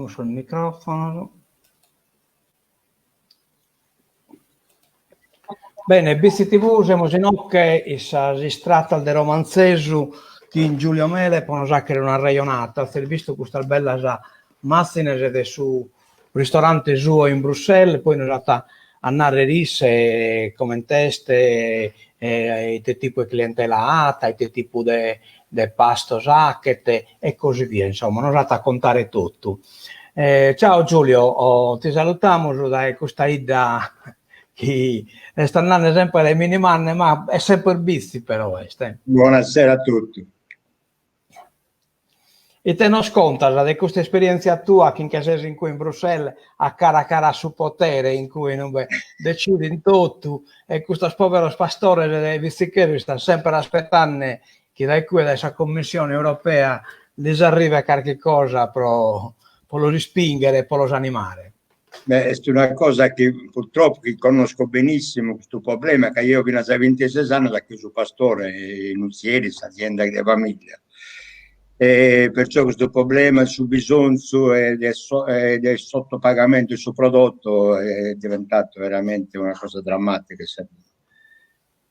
Abergimus sos micròfonos. Bene, Bitzi TV, semus inoghe in sas istratas de Romanzesu chin Giulio Mele pro nos fàghere un'arrejonata. Atzes bistu custas bellas màtzines de su ristorante suo in Bruxelles, poi nos at a nàrrere isse comente est, ite tipu 'e clientela at, ite tipu de de pastos achet e così via, insomma, nos at a contare totu. Ciao Giulio, ti salutamus dae custa 'idda chi est andende semper minimanne, ma est semper Bitzi però est. Buonasera a tutti. Ite nos contas de custa esperièntzia tua chi nche ses in cue in Bruxelles a cara a cara a su potere in cue in ue detzidint totu e custos pòveros pastores de Bitzicheddu istant semper aspetende chi dae cue dae sa Commissione Europea lis arrivet carchi cosa pro pro los ispìnghere e pro los animare? Beh, est una cosa chi purtroppo chi connosco benissimo custu problema, ca eo finas a bintises annos achio su pastore in Utzieri, s'azienda de familia. E perciò custu problema, su bisonzu e de de sottopagamentu 'e su prodotto est diventatu veramente una cosa drammatica in Sardegna.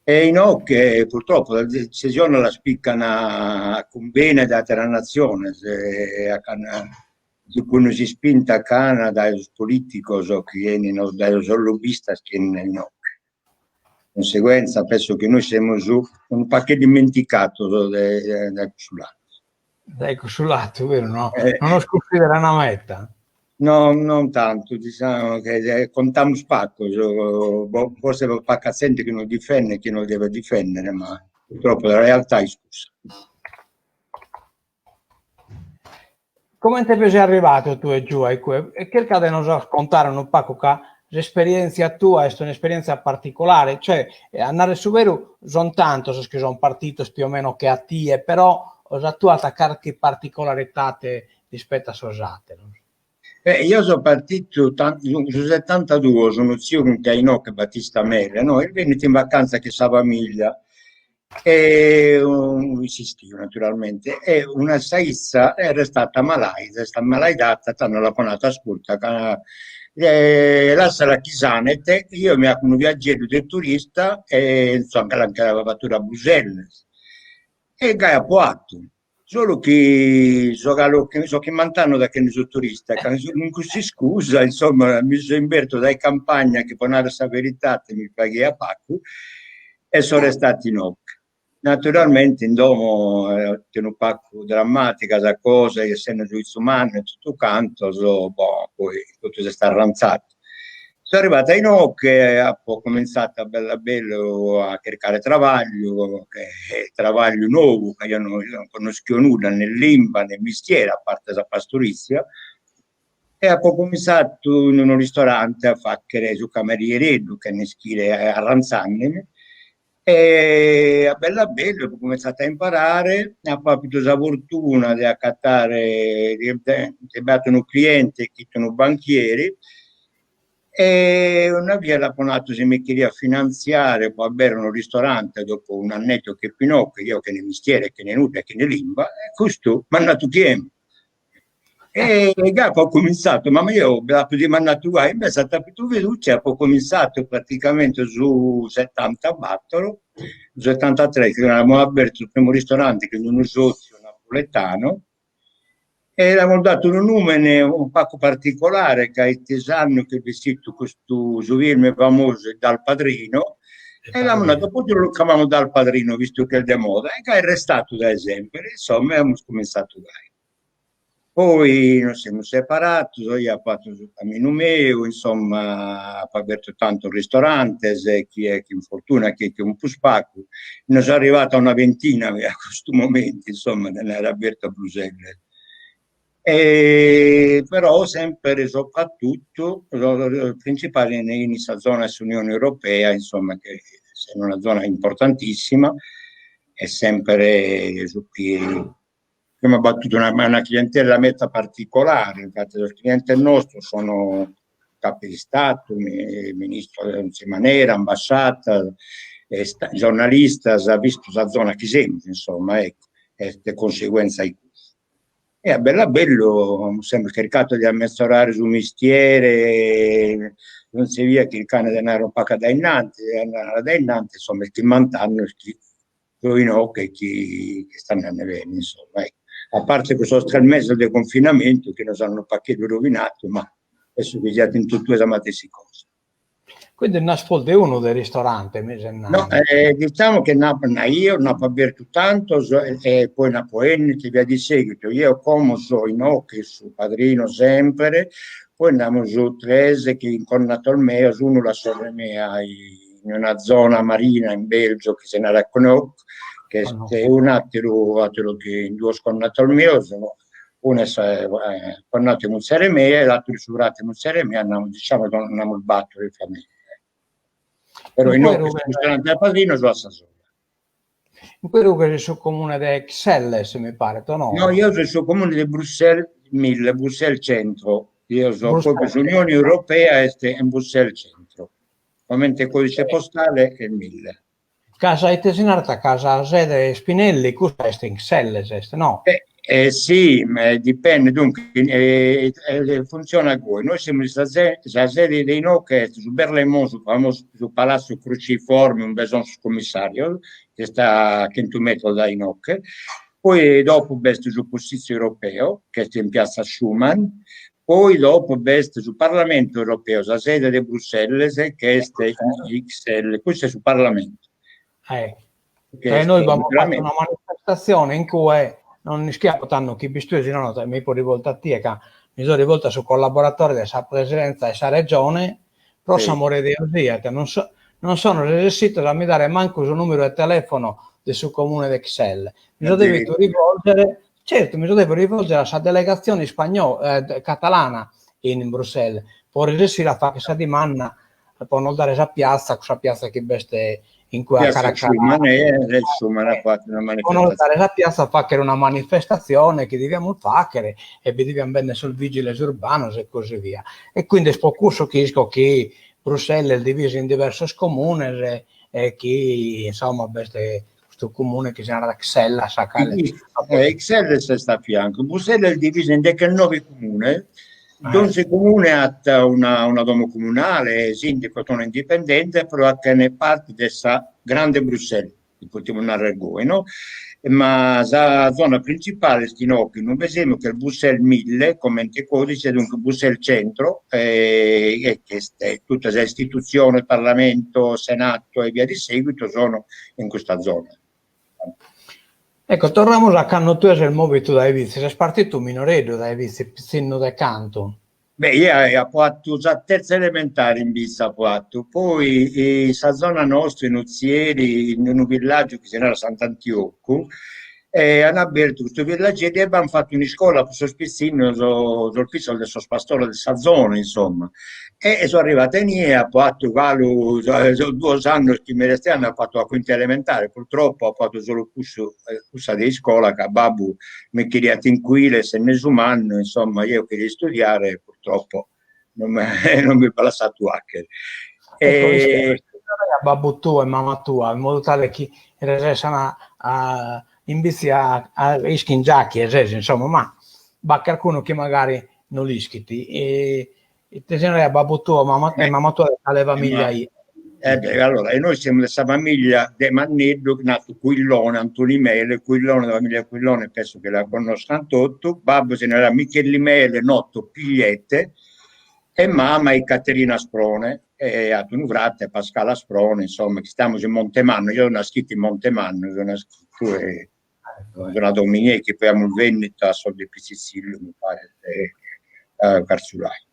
E inoghe purtroppo sas decisiones las pican a cumbene de ateras natziones e a cun s'ispinta ch'an dae sos politicos chi 'enin dae sos lobbistas chi 'enin inoghe. Conseguenza penso chi nois semus unu pagheddu immenticados dae cussu latu. Dae cussu latu, beru, no? Non nos cunsideran meta. No, non tantu, diciamo che contamus pagu, forse pro paga zente chi nos difendet, chi nos devet difendere, ma purtroppo sa realtà est cussa. Comente bi ses arrivadu tue Giu a cue? E chirca de nos contare unu pagu ca s'esperièntzia tua est un'esperièntzia particulare, cioè a narrer su beru son tantos sos chi son partidos più o meno che a tie, però sa tua at carchi particularidade rispetto a sos àteros. Beh, io so partitu su setantaduos, unu tziu chi nch'at inoghe, Battista Mele, no, est bennidu in vacanza chin sa familia e in s'istiu naturalmente, e una sa 'izza est restata malaida, est ammalaidata, tando l'apo nadu, ascurta ca lassala chi sanet, io mi 'aco unu viaggeddu de turista e insomma nche l'apo fatu a Bruxelles e gai apo 'atu Solu chi so galu so chimbant'annos da chende su turista, ca cun cuss'iscusa, insomma, mi so imbertu dae campagna chi po narrer sa veridade mi piaghiat pagu e so restadu inoghe. Naturalmente in domo est unu pagu drammatica sa cosa, essende su 'izzu mannu e totu cantos, boh, poi totu s'est arranzadu. So arrivadu a inoghe, apo comintzadu a bellu a bellu a chircare trabagliu, trabagliu nou, ca eo non connoschio nudda, ne limba ne mistiere, a parte sa pastorizia, e apo comintzadu in unu ristorante a faghere su cameriereddu, chene ischire arranzandemi, E a bellu a bellu apo comintzadu a imparare, apo apidu sa fortuna de acatare, de b'at unu cliente chi fit unu banchieri e una bia l'apo nadu si mi cheriat finantziare po aberrer unu ristorante dopo un'annetto chi fio inoghe, eo chene mistiere, chene nudda e chene limba, e custu m'at nadu chi emmo. E gai apo comintzadu, ma eo l'apo dimandadu gai, invece at apidu fiducia e apo comintzadu praticamente su setantabattor, su setantatres, chi amus abertu su primu ristorante chin unu sotziu napoletanu e l'amus dadu unu numene unu pagu particolare ca est s'annu chi est bessidu custu su film famosu Dal Padrino e l'amus nadu perchè non lu chamamus Dal Padrino vistu chi est de moda e gai est restadu dae sempre, insomma e amus comintzadu gai. Poi nos semus separados, eo apo fatu su caminu meu, insomma apo abertu tantos ristorantes, chie chin fortuna chie cun prus pagu, no so arrivadu a una ventina a custu momentu, insomma, de nd'aer abertu a Bruxelles. E però sempre soprattutto principale in sa zona 'e s'Unione Europea, insomma, che est una zona importantissima, e sempre su chi Abbiamo battuto una, una clientela meta particolare, infatti sos clientes nostros sono capi di Stato, ministro de onzi manera, ambasciatas, giornalistas, vistu sa zona chi semus, insomma, ecco, est de conseguenza 'e cussu. E a bellu a bellu amus sempre chircadu de ammezzorare su mistiere, donzi bia chircande de andare unu pagu a dae innanti, de andare a dae innanti, insomma est chimbant'annos chi so inoghe e chi est andende bene, insomma, ecco. A parte cussos tres meses de confinamentu chi nos an unu pagheddu rovinadu, ma penso chi siat in totue sa matessi cosa. Quindi no est prus de unu de ristorante, mi ses nande. No, eh, diciamo che n'apo io n'apo abertu tantos e, e poi n'apo 'ennitu e via di seguito. Io como so inoghe su padrinu sempre, poi nd'amus tres chi in connatos meos, unu la sorre mea in una zona marina in Belgio chi si narat Knokke, che est un'atteru atteru chi in duos connatos meos, unu est connatu 'e muzere mea e l'atteru su frate 'e muzere mea, andamus diciamo nd'amus battor in familia. Però inoghe su ristorante del padrino so a sa sola. In cue rughes in su comune de Ixelles, mi paret, o no? No, eo so in su comune de Bruxelles Mille, Bruxelles Centro. Eo so proprio s'Unione Europea est in Bruxelles Centro. Comente codice postale est Mille. Ca sa ite si narat ca sa sede Spinelli custa est in Ixelles est no? Eh, eh sì, ma dipende, dunque, eh, eh, funziona goi. Noi semus sa, sa sede de inoghe est su Berlaymont, su famosu su palazzo cruciforme, ue son sos commissarios, chi est a chentu metros dae inoghe. Poi dopo b'est su Cussizzu Europeo, che est in piazza Schuman, Poi dopo b'est su Parlamentu Europeu, sa sede de Bruxelles, che est in Ixelles, custu est su Parlamentu. Eh. E noi b'amus fatu una manifestatzione in cue non ischia tando chi bis tue, si nono mi apo rivoltu a tie, ca mi so rivoltu a su collaboratore de sa Presidenza 'e sa Regione, pro s'amore 'e Deus siat, non so non sono resessidos a mi dare mancu su numeru 'e telefono de su Comune de Ixelles. Mi so devidu rivolgere Certu, mi so devidu rivolgere a sa delegatzione ispagnola, catalana in Bruxelles, pro resessire a fagher sa dimanda pro nos dare sa piatza, cussa piatza chi b'est in cue a cara a cara. Pro nos dare sa piatza a fagher una manifestatzione chi deviamus fagher e bi devian benner sos vigiles urbanos e così via. E quindi est pro cussu chi isco chi Bruxelles est divisa in diversos comunes e chi, insomma, b'est Custu comune chi si narat Ixelles, sa cale... Ixelles est a fiancu. Bruxelles est divisa in dechenoe comunes, donzi comune at una una domo comunale, sindicos sono indipendentes, però faghen parte de sa Grande Bruxelles, si potimus narrer goi, no? Ma sa zona printzipale est inoghe inube semus, chi est Bruxelles Mille, comente codice, duncas Bruxelles Centro, e ch'est totta sa istituzione, Parlamento, Senato e via di seguito sono in custa zona. Ecco, torramus a cando tue ses mòvidu dae Vitzi, ses partidu minoreddu dae Vitzi, pitzinnu de cantu? Beh, eo apo atu sa terza elementare in Vitzi apo atu, poi in sa zona nostra in Ozieri, in unu villaggiu chi si narat Sant'Antiocu, e an abertu custu villageddu e b'an fatu un'iscola pro sos pitzinnos, sos fizos de sos pastores de sa zona, insomma. E so arrivadu inie e apo atu galu sos duos annos chi mi restaian apo fatu sa quinta elementare, purtroppo apo atu solu cussu cussa de iscola ca babbu mi cheriat in cuile sende su mannu, insomma, jeo cheria istudiare e purtroppo non non mi b'at lassadu 'achere. E babbu tuo e mama tua, in modu tale chi resessan a in Bitzi a a ischin già chie ses, insomma, ma b'at carcunu chi magari no l'ischit. E ite si naraiat babbu tuo mama e mama tua de cale familia 'it? Eh beh, allora, e noi semus de sa familia de Manneddu, natu Cuillone, Antoni Mele, Cuillone, de familia Cuillone, penso chi la connoscan totu, babbu si naraiat Micheli Mele, noto Pigliete, e mama 'it Caterina Asprone, e at unu frate, Pascale Asprone, insomma, chi istamus in Montemannu, io so naschitu in Montemannu, so naschitu e una domo inie chi poi amus bennitu a sos de Pizizzillu, mi paret, a Carzulai.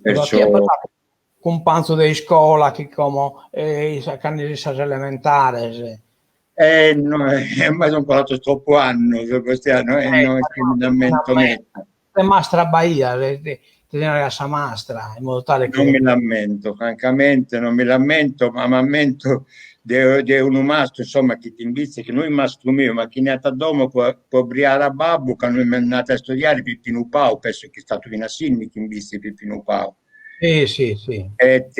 Perciò... Cumpanzu de iscola chi como cando in sas elementares. Eh no, ormai sun colados tropu annos, Sebastiano, e no est chi mi nd'ammento meda. Ite mastra b'aiat, ite ti naraiat sa mastra, in modu tale chi. Non mi l'ammento, francamente non mi l'ammento, ma m'ammento de de unu mastru, insomma, chi in Bitzi, chi no est mastru meu, ma chi 'eniat a domo pro pro briare a babbu cando mi mandat a istudiare Pippinu Pau, penso chi est istadu finas sindicu in Bitzi Pippinu Pau. Sì, sì, sì. Et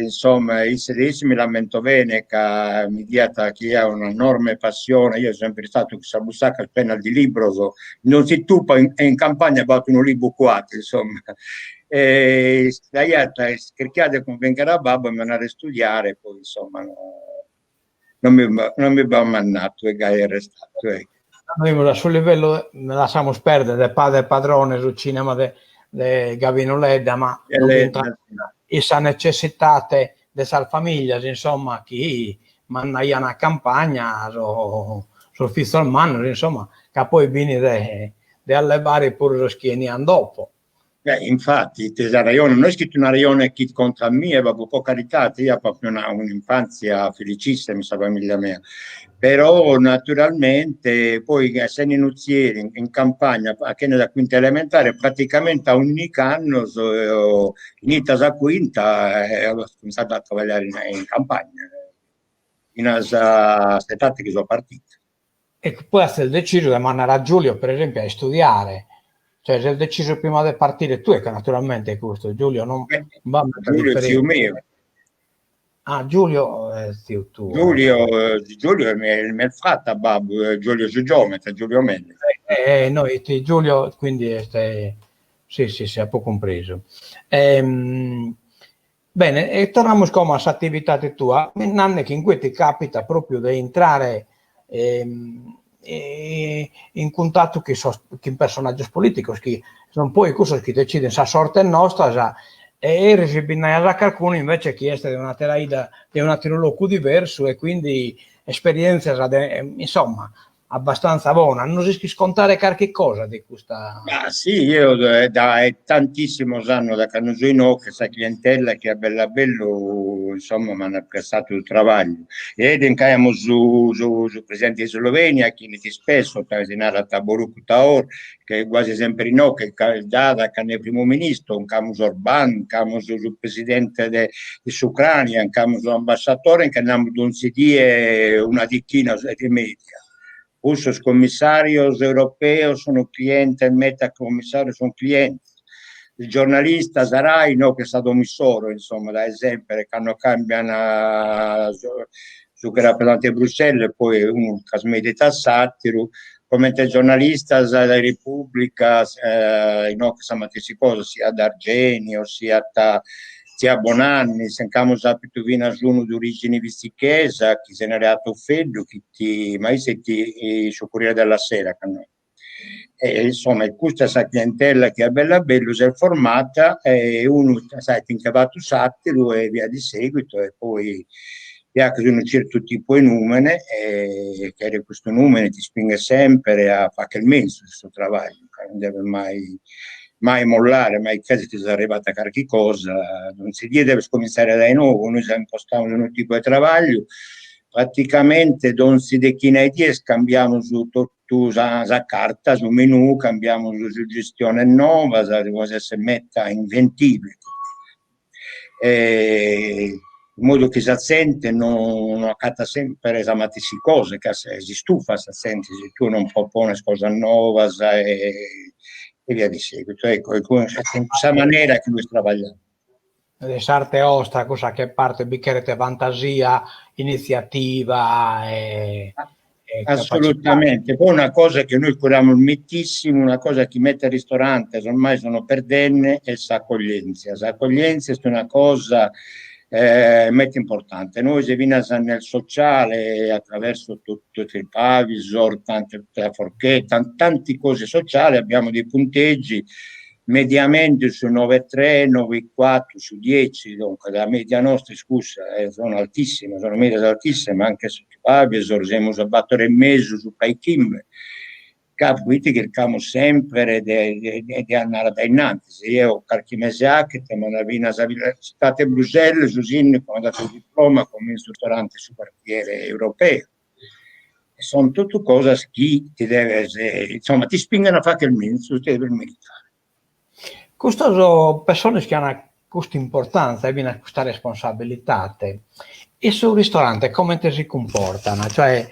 insomma, isse de isse mi l'ammento bene ca mi diat chi aiat una enorme passione, io so sempre istadu cun sa bussaca prena de libros, in donzi tupa e in campagna b'at unu libru cuadu, insomma, e istaiat chirchiat de cunvinchere a babbu a mi mandare a istudiare, poi insomma no non mi non mi b'at mandadu e gai est restadu, ecco. Arrivimus a su livellu, lassamus perdere, de Padre Padrone, su cinema de de Gavinu Ledda, ma in sa necessitade de sas familias, insomma, chi mandaian a campagna sos sos fizos mannos, insomma, ca poi fin de de allevare puru sos chi 'enian dopo. Beh, infatti, sa rejone, no est chi fit una rejone chi contra a mie, babbu, po caritade, eo apo apiu una un'infanzia felicissima in sa familia mea, però naturalmente poi essende in Ozieri, in campagna, fachende sa quinta elementare, praticamente a undich'annos finita sa quinta apo cominzadu a trabagliare in campagna, finas a s'edade chi so partidu. E poi as decisu de mandare a Giulio, per esempio, a istudiare. Cioè, ses decisu prima de partire tue, ca naturalmente custu Giulio non b'at meda Giulio est tziu meu. Ah, Giulio est tziu tuo. Giulio, Giulio est frate a babbu, Giulio su geometra, Giulio Mele. Eh, no, it Giulio, quindi est, sì, sì, sì, apo cumpresu. Ehm, Bene, e torramus como a s'atividade tua, nande chi in cue ti capitat pròpiu de intrare in cuntatu chin sos chin personàgios polìticos chi sunt poi cussos chi detzidin sas sortes nostras e eris bi nd'aias a carcunu invece chi est de un'àtera 'idda, de un'àteru locu diversu e quindi esperièntzias de insomma abbastanza bona. Nos ischis contare carchi cosa de custa? Ma sì, eo dae tantissimos annos, da cando so inoghe, sa clientella chi a bellu a bellu, insomma, m'an apprezzadu su trabagliu. E nch'aiamus su su su presidente de Slovenia chi 'enit ispesso, ca si narat Borut Pahor, che est guasi sempre inoghe, ca dada cando est primu ministru, nch'amus Orban, nch'amus su presidente de s'Ucrania, nch'amus s'ambasciatore, nche nd'amus donzi die una dechina de media. Cussos commissarios europeos sun clientes, meta commissarios sun clientes. Is giornalistas Rai inoghe est sa domo issoro, insomma, dae sempre, cando cambian su chi rappresentat Bruxelles, poi unu trasmitit a s'atteru, comente giornalistas de Repubblica inoghe sa matessi cosa, siat D'Argenio, siat tzia Bonanni, nch'amus apitu finas unu de origine bitzichesa chi si naraiat Toffeddu, chi ti, ma isse ti su Corriere della Sera, cando e insomma custa est sa clientella chi a bellu a bellu s'est formata e unu sai ti nche fatu s'atteru e via di seguito e poi ti 'aches unu certu tipu 'e numene e cheret custu numene ti ispinghet sempre a fagher menzus su trabagliu, ca non deves mai mai mollare, mai creder chi ses arrivadu a carchi cosa, donzi die deves cominzare dae nou, nois impostamus unu tipu 'e trabagliu, praticamente donzi dechina 'e dies cambiamus totu sa sa carta, su menù, cambiamus suggestiones novas, devimus esser meta inventivi in modu chi sa zente no acatat sempre sa matessi cosa, ca s'istufat sa zente si tue non propones cosas novas e via di seguito, ecco, in cussa manera chi nois trabagliamus. De s'arte 'ostra, cussa chi est parte, bi cheret fantasia, initziativa e Assolutamente, poi una cosa che noi curamus mettissimu, una cosa chi meta ristorantes ormai sono perdende est s'accoglienzia, s'accoglienzia est una cosa meta importante, nois finas nel sociale attraverso totu TripAdvisor, tante la forchetta, tanti cose sociali abbiamo dei punteggi mediamente su 9,3, 9,4 su 10, duncas la media nostra est cussa, sono altissime, sono medias altissime, anche su TripAdvisor semus a battor e mesu supra 'e chimbe, ca proite chircamus sempre de de andare a dae innantis, eo carchi mese 'achet m'at finas sa tzitade 'e Bruxelles, su sindicu m'at dadu su diploma come ristorante 'e su quartiere europeo E son totu cosas chi ti deves, insomma, ti ispinghen a fagher menzus, ti deves meritare. Custas pessones chi an custa importanza e finas custa responsabilidade, in su ristorante comente si cumportan? Cioè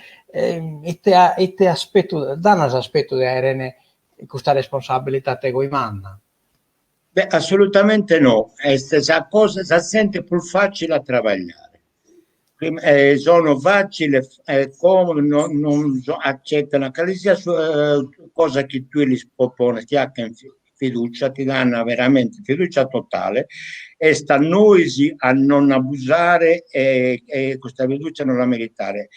ite ite aspetu, dan s'aspetu de aere custa responsabilidade goi manna? Beh, assolutamente no, est sa cosa, sa zente prus facile a trabagliare. Sono facile e comodo, no non accettano calisiat cosa chi tue lis propones, ti 'achen fiducia, ti dan veramente fiducia totale, est a nois a non abusare e e custa fiducia non la meritare.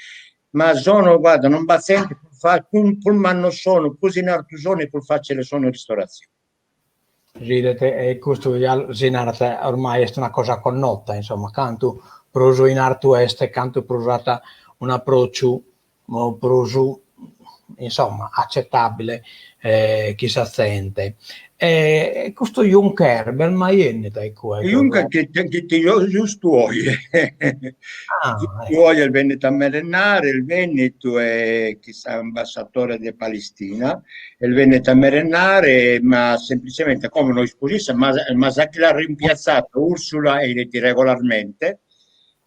Ma sono, guarda, non b'at zente prus prus mannos sono, prus in artu sono e prus facile sono in ristorazione. Ridet e custu ja si narat ormai est una cosa connota, insomma, cantu prus in artu est, cantu prus at un'aprociu prus, insomma, accetabile chin sa zente. E custu Juncker b'est mai 'ennidu a icue? Juncker chi chi giustu oje, giustu oje est bennidu a merendare, est bennidu e chin s'ambasciatore de Palestina, est bennidu a merendare, ma semplicemente como no isco si ma ma sa chi l'at rimpiazzadu Ursula 'enit regolarmente,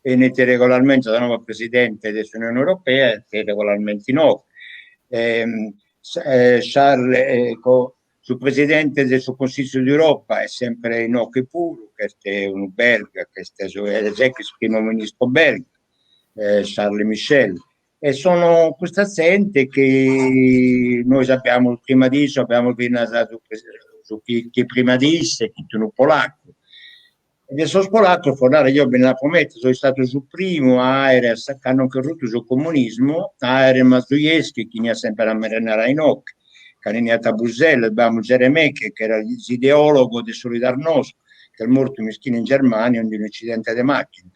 'enit regolarmente sa nova presidente de s'Unione Europea est regolarmente inoghe. Charles su presidente de su Consizu de Europa est sempre inoghe puru, ch'est unu belga, ch'est su ex primo ministro belga, Charles Michel. E sono custa zente chi nois abbiamo prima de issu abbiamo finas su chi chi prima de isse, chi fit unu polaccu. E de sos polaccos, pro narrer, eo bi nd'apo meda, so istadu su primu a aere, cando nch'est ruttu su comunismu, a aere Mazowiecki chi 'eniat sempre a merendare a inoghe, cando 'eniat a Bruxelles, b'amus Geremicke, chi era s'ideologo de Solidarnosc, ch'est mortu mischinu in Germania in unu incidente de macchina.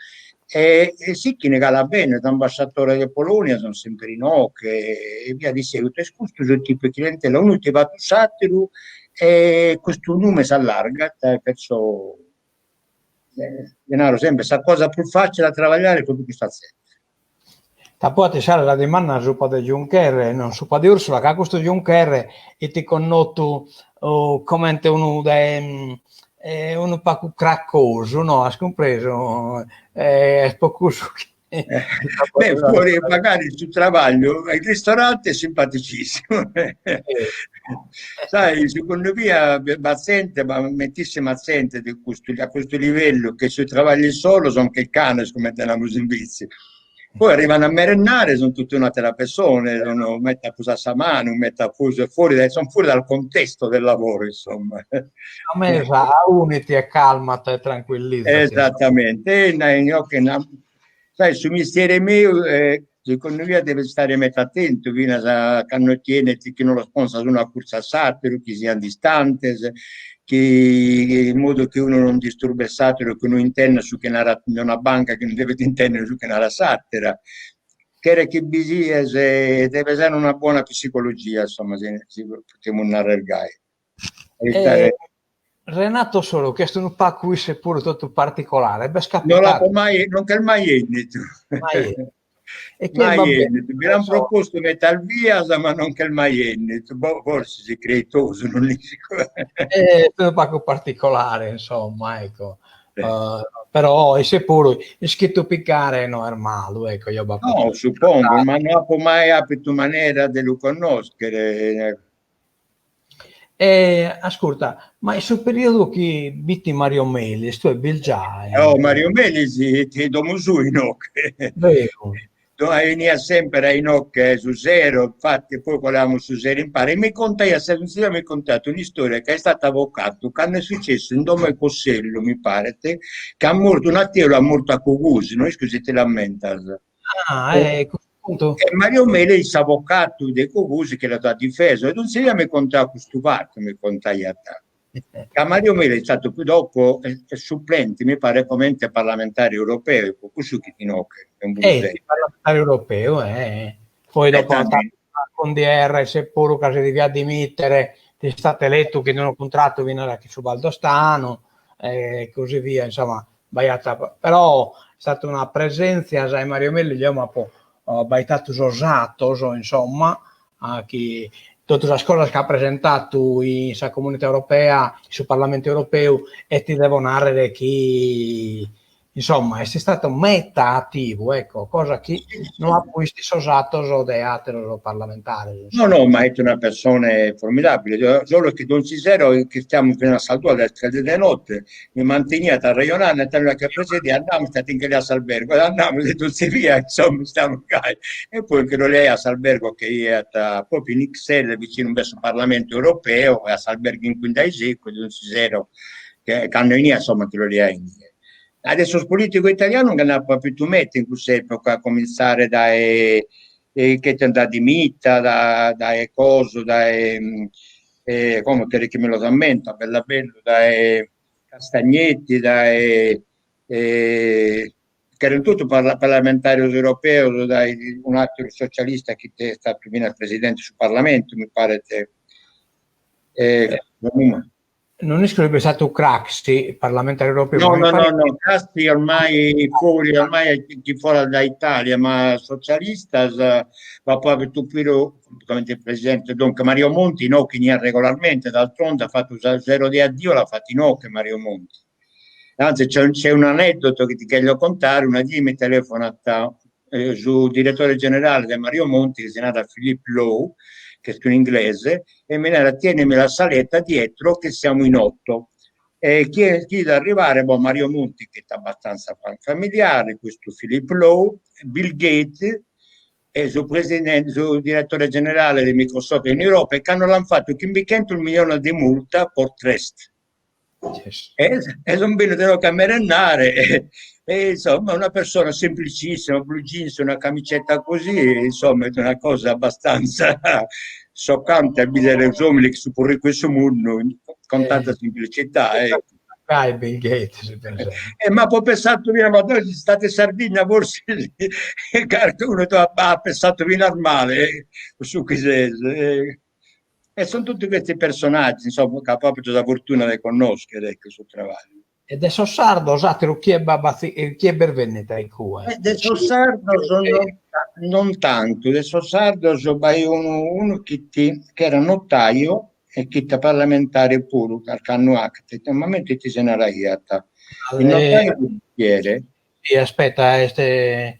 E e sichin galu a bennere, s'ambasciatore de Polonia son sempre inoghe e via di seguito. Est custu su tipu 'e clientela, unu ti fattu s'atteru e custu numen s'allargat e perciò ti naro sempre sa cosa prus facile a trabagliare est propriu custa zente. T'apo a atessare sa dimanda supa de Juncker e non supa de Ursula, ca custu Juncker 'it connotu comente unu de unu pagu cracosu, no, as cumpresu? Est po cussu chi Beh, fuori magari su trabagliu in ristorante è simpaticissimo. Sai, segundu mia b'at zente, b'at metissima zente de custu a custu livellu che su trabagliu issoro son che canes, comente namus in Bitzi. Poi arrivan a merendare, son totu un'atera pessone, sono meta prus a sa manu, meta prus fuori dai, son fuori dal contesto del lavoro, insomma. A mesa aunit e calmat e tranquillizat. Esattamente, sai, su mistiere meu, segundu mia deves istare meta atentu finas a cando ti 'enit chi non los ponzas unu acurzu a s'ateru, chi sian distantes, chi in modu chi unu non disturbet s'ateru, chi unu intendat su chi narat in una banca chi non devet intender su chi narat s'atera. Cheret chi bi sies, deves aer una bona psicologia, insomma, si si potimus narrer gai. E Renato Soru, chi est unu pagu isse puru totu particolare, b'est capitadu. No l'apo mai, non ch'est mai 'ennidu. Mai E chi mai 'ennidu. Bi l'an propostu metas bias, ma non ch'est mai 'ennidu. Boh, forsis est creitosu, non l'isco. Est unu pagu particolare, insomma, ecco. Uh, però isse puru ischit picare no est malu, ecco, io b'apo... No, suppongo, ma no apo mai apitu manera de lu connoschere. E ascurta, ma in su periodu chi b'it Mario Melis, tue b'is giai? Oh, Mario Melis it in domo sua inoghe. Beru. 'Eniat sempre a inoghe su sero, infatti poi colamus su sero impare e mi contaiat, sempre mi contaiat un'istoria ca est istadu avocadu cando est successu in domo 'e Cossellu, mi paret, ca at mortu un'ateru, at mortu a Cugusi, no isco si ti l'ammentas. Ah, e custu E Mario Melis s'avocatu de Cugusi che l'at difesu e donzi 'ia mi contaiat custu fatu, mi contaiat. Ca Mario Melis est istadu poi dopo supplente, mi paret, comente parlamentare europeu, po cussu chi fit inoghe in Bruxelles. Parlamentare europeu, eh. Poi dopo cun DRS puru ca si deviat dimittere, est istadu elettu chin unu cuntratu finas chin su Valdostanu e così via, insomma B'aiat però est stata una presèntzia sa 'e Mario Melis, deo m'apo abbaitatu sos atos, insomma, chi totu sas cosas chi at presentatu in sa Comunità Europea, in su Parlamentu Europeu, e ti devo nàrrere chi Insomma, est istadu meta ativu, ecco, cosa chi no apo bistu in sos atos de àteros parlamentares. No, no, ma est una persona formidabile, solu chi donzi sero chi istiamus finas a sas duas de tres de notte, mi manteniat arrejonande, e tando che presidì, andamus ca ti nche leat s'albergo, e andamus e donzi bia, insomma, istamus gai. E poi nche lu leaiat a s'albergo chi aiat propriu in Ixelles, vicinu inube su Parlamentu Europeu, e a s'albergo in cue in dae segus, donzi sero, cando 'eniat, insomma, nche lu leaia inie. De sos politicos italianos nche nd'apo apitu meta in cuss'epoca, a comintzare dae che da Di Mita, dae coso, dae como cheret chi mi los ammento a bellu a bellu, dae Castagnetti, dae ch'erant totu parlamentarios europeos, dae un'ateru socialista chi est istadu finas presidente de su parlamentu, mi paret Non isco si b'est istadu Craxi, parlamentare europeu. No, no, no, no, Craxi ormai fuori, ormai est foras dae Italia, ma socialistas b'apo apitu puru comente presidente, dunque Mario Monti no chi 'eniat regolarmente, d'altronde at fatu sa sero de addio l'at fatu inoghe Mario Monti. Anzi c'è c'è un aneddoto che ti cheglio contare, una die mi telefonat su direttore generale de Mario Monti, chi si narat Philip Lowe, chi est un'inglese, e mi narat tienimi la saletta dietro che siamo in otto. E chi est chi arrivare, boh, Mario Monti che est abbastanza familiare, custu Philip Lowe, Bill Gates e su presidente, su direttore generale de Microsoft in Europa, e cando l'an fatu chimbichentos miliones de multa por trust. E, e son bennidos inoghe a merendare e, e insomma una persona semplicissima, blue jeans, una camicetta così, insomma est una cosa abbastanza scioccante a bidere s'omine chi su prus riccu 'e su mundu con tanta semplicità, ecco. Gai Bill Gates, per esempio. E m'apo pensadu finas, ma deo si istat in Sardigna forsis carchi unu at pensadu finas male su chi ses. E sunt tutti questi personaggi, insomma, chi apo apidu sa fortuna de connoschere, ecco, su trabagliu. E de sos sardos àteru chie b'at chie b'est bènnidu a in cue? De sos sardos non non tantu, de sos sardos b'aiat unu unu chi ti chi era notaio e chi fit parlamentare puru carchi annu 'achet, non m'ammento ite si naraiat. Il notaio de mestiere. Sì, aspetta, est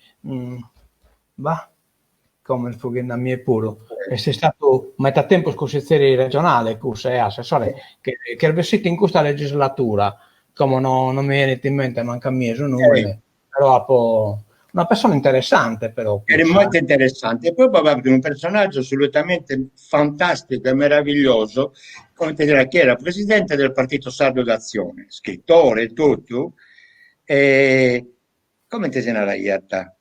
bah Como est fughende a mie puru. Est istadu meta tempus cussizeri regionale cusse e assessore, che ch'est bessidu in custa legislatura, como no non mi 'enit in mente mancu a mie su nùmene, però apo una persona interessante però Era molto interessante. E poi b'at unu personaggio assolutamente fantastico e meraviglioso, comente si narat, chi era presidente del Partito Sardo d'Azione, scrittore e totu, e comente si naraiat?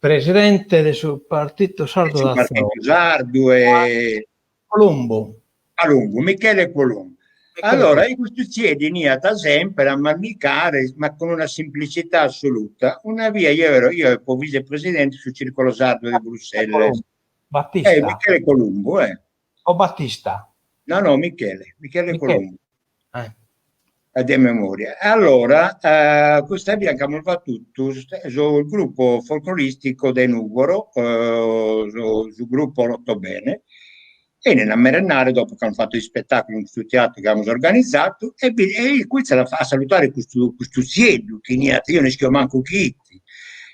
Presidente de su Partitu Sardu Su d'Atzione. Partitu Sardu e... Columbu. Columbu, Michele Columbu. Allora, custu tzieddu 'eniat sempre a mandicare, ma con una semplicità assoluta. Una via, io ero, io ero vicepresidente su Circolo Sardo di Bruxelles. Battista. Eh, Michele Columbu, eh. O Battista? No, no, Michele, Michele, Michele. Columbu. Eh. De memoria. E allora, eh, custa bia nch'amus fatu su gruppo folcloristico de Nugoro, eh, su, su gruppo Lotto Bene, e a merendare dopo che hanno fatto ispettaculu in su teatru chi amus organizzatu e bi e cumintzat a salutare custu custu tzieddu chi 'eniat, io no ischio mancu chi 'it,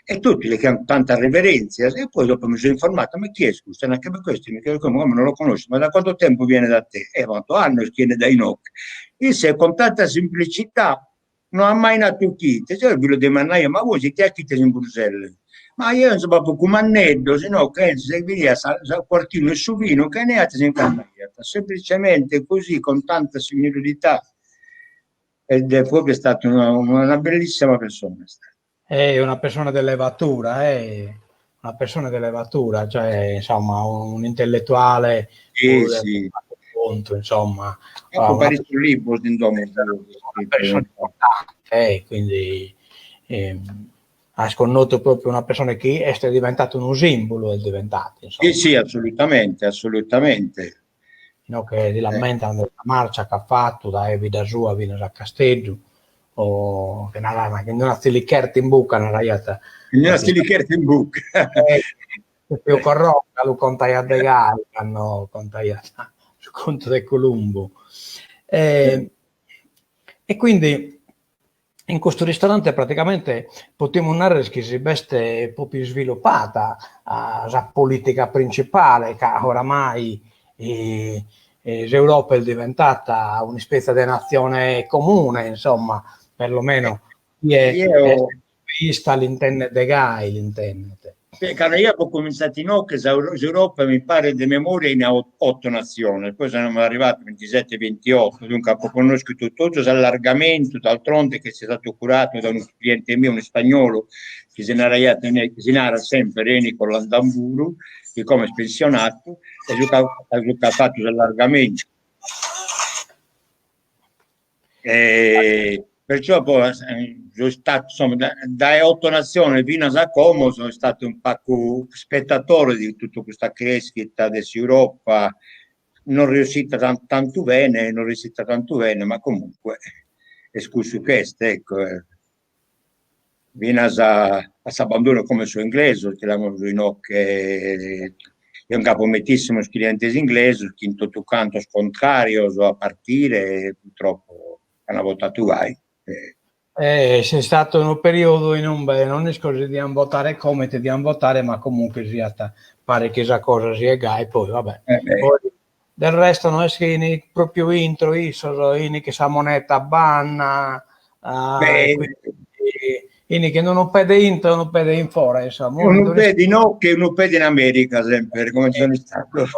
e tutti li faghian tantas reverentzias e poi dopo mi so informato, ma chi est custu, nachi ma questo Michele Columbu, come non lo conosci, ma da quanto tempo viene da te, e quanto annos chi 'enit dae inoghe, isse con tanta semplicità no at mai natu chi ite, deo bi lu dimandaio, ma bois ite 'achites in Bruxelles, ma eo so propriu cumanneddu, si no che si bidiat sa sa quartinu 'e su vinu che 'eniat si nch'andaiat, semplicemente così con tanta signorilità ed è proprio stata una una bellissima persona est stata. È una persona de levatura, eh, una persona de levatura, cioè, insomma, un'intellettuale sì, sì. Contu, insomma. Apo paritzu libros in domo Una persona importante, eh, quindi as connotu propriu una persona chi est diventatu unu simbulu, est diventatu, insomma. Sì, sì, assolutamente, assolutamente. No che si l'ammentan de sa marcia ch'at fatu dae bidda sua finas a Casteddu, o che naran chin d'una tzilicherta in bucca naraiat. Chin d'una tzilicherta in bucca. Tiu Corrocca lu contaiat de gai cando contaiat su contu de Columbu. E quindi. In custu ristorante praticamente potimus narrer chi si b'est propriu isvilupada sa politica principale ca oramai s'Europa est diventata un'ispetzie de natzione comune, insomma, perlomeno chie est europeista l'intendet de gai, l'intendet. Cando eo apo comintzadu inoghe s'Europa mi paret de memoria in otto natziones, poi semus arrivados ventisette ventioto, duncas apo connoschidu totu s'allargamentu, d'altronde che est istadu curadu dae unu cliente meu, un'ispagnolu, chi si naraiat chi si narat sempre Enrico Landamburu, chi como est pensionadu, e su ch'at fatu s'allargamentu. E perciò poi so istadu, insomma, dae otto natziones finas a como so istadu unu pagu spettatore de totu custa creschida de s'Europa, non riuscita tantu bene, non riuscita tantu bene, ma comunque est cussu ch'est, ecco. Finas a s'abbandonu como 'e sos inglesos chi l'amus inoghe, eo nch'apo metissimos clientes inglesos chi in totu cantos contrarios a partire e purtroppo an votadu gai. Est istadu unu periodu in umbe non isco si dian votare comente dian votare ma comunque siat paret chi sa cosa siet gai, poi va bè. Poi del resto no est chi 'ini propriu intro issos, 'ini chin sa moneta a banda, 'ini chin unu pede intro e unu pede in fora, insomma. Unu pede inoghe e unu pede in America sempre, comente sono istados.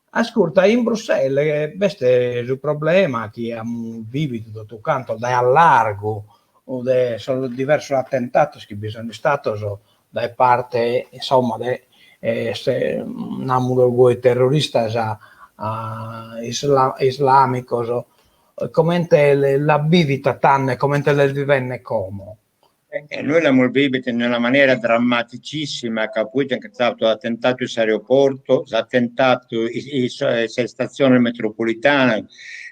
Ascurta, in Bruxelles b'est su problema chi amus vividu totu cantos dae a largu de sos diversos atentados chi bi sun istados dae parte, insomma, de namus goi terroristas islamicos, comente l'at bivida tando e comente l'est vivende como? E noi l'amus vivida in una manera drammaticissima ca proite nch'est istadu s'atentadu in s'aeroportu, s'atentadu in sa istatzione metropolitana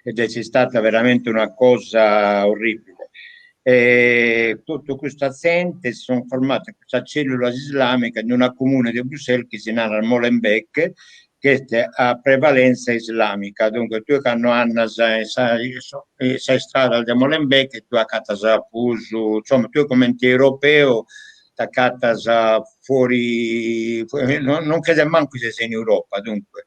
ed est istada veramente una cosa orribile. E totu custa zente si sunt formadas custas cellulas islamicas in una comuna de Bruxelles chi si narat Molenbeek, ch'est a prevalenza islamica, duncas tue cando andas in sa in sa istradas de Molenbeek tue acatas prus, insomma tue comente europeu t'acatas fuori non credes mancu chi ses in Europa, dunque.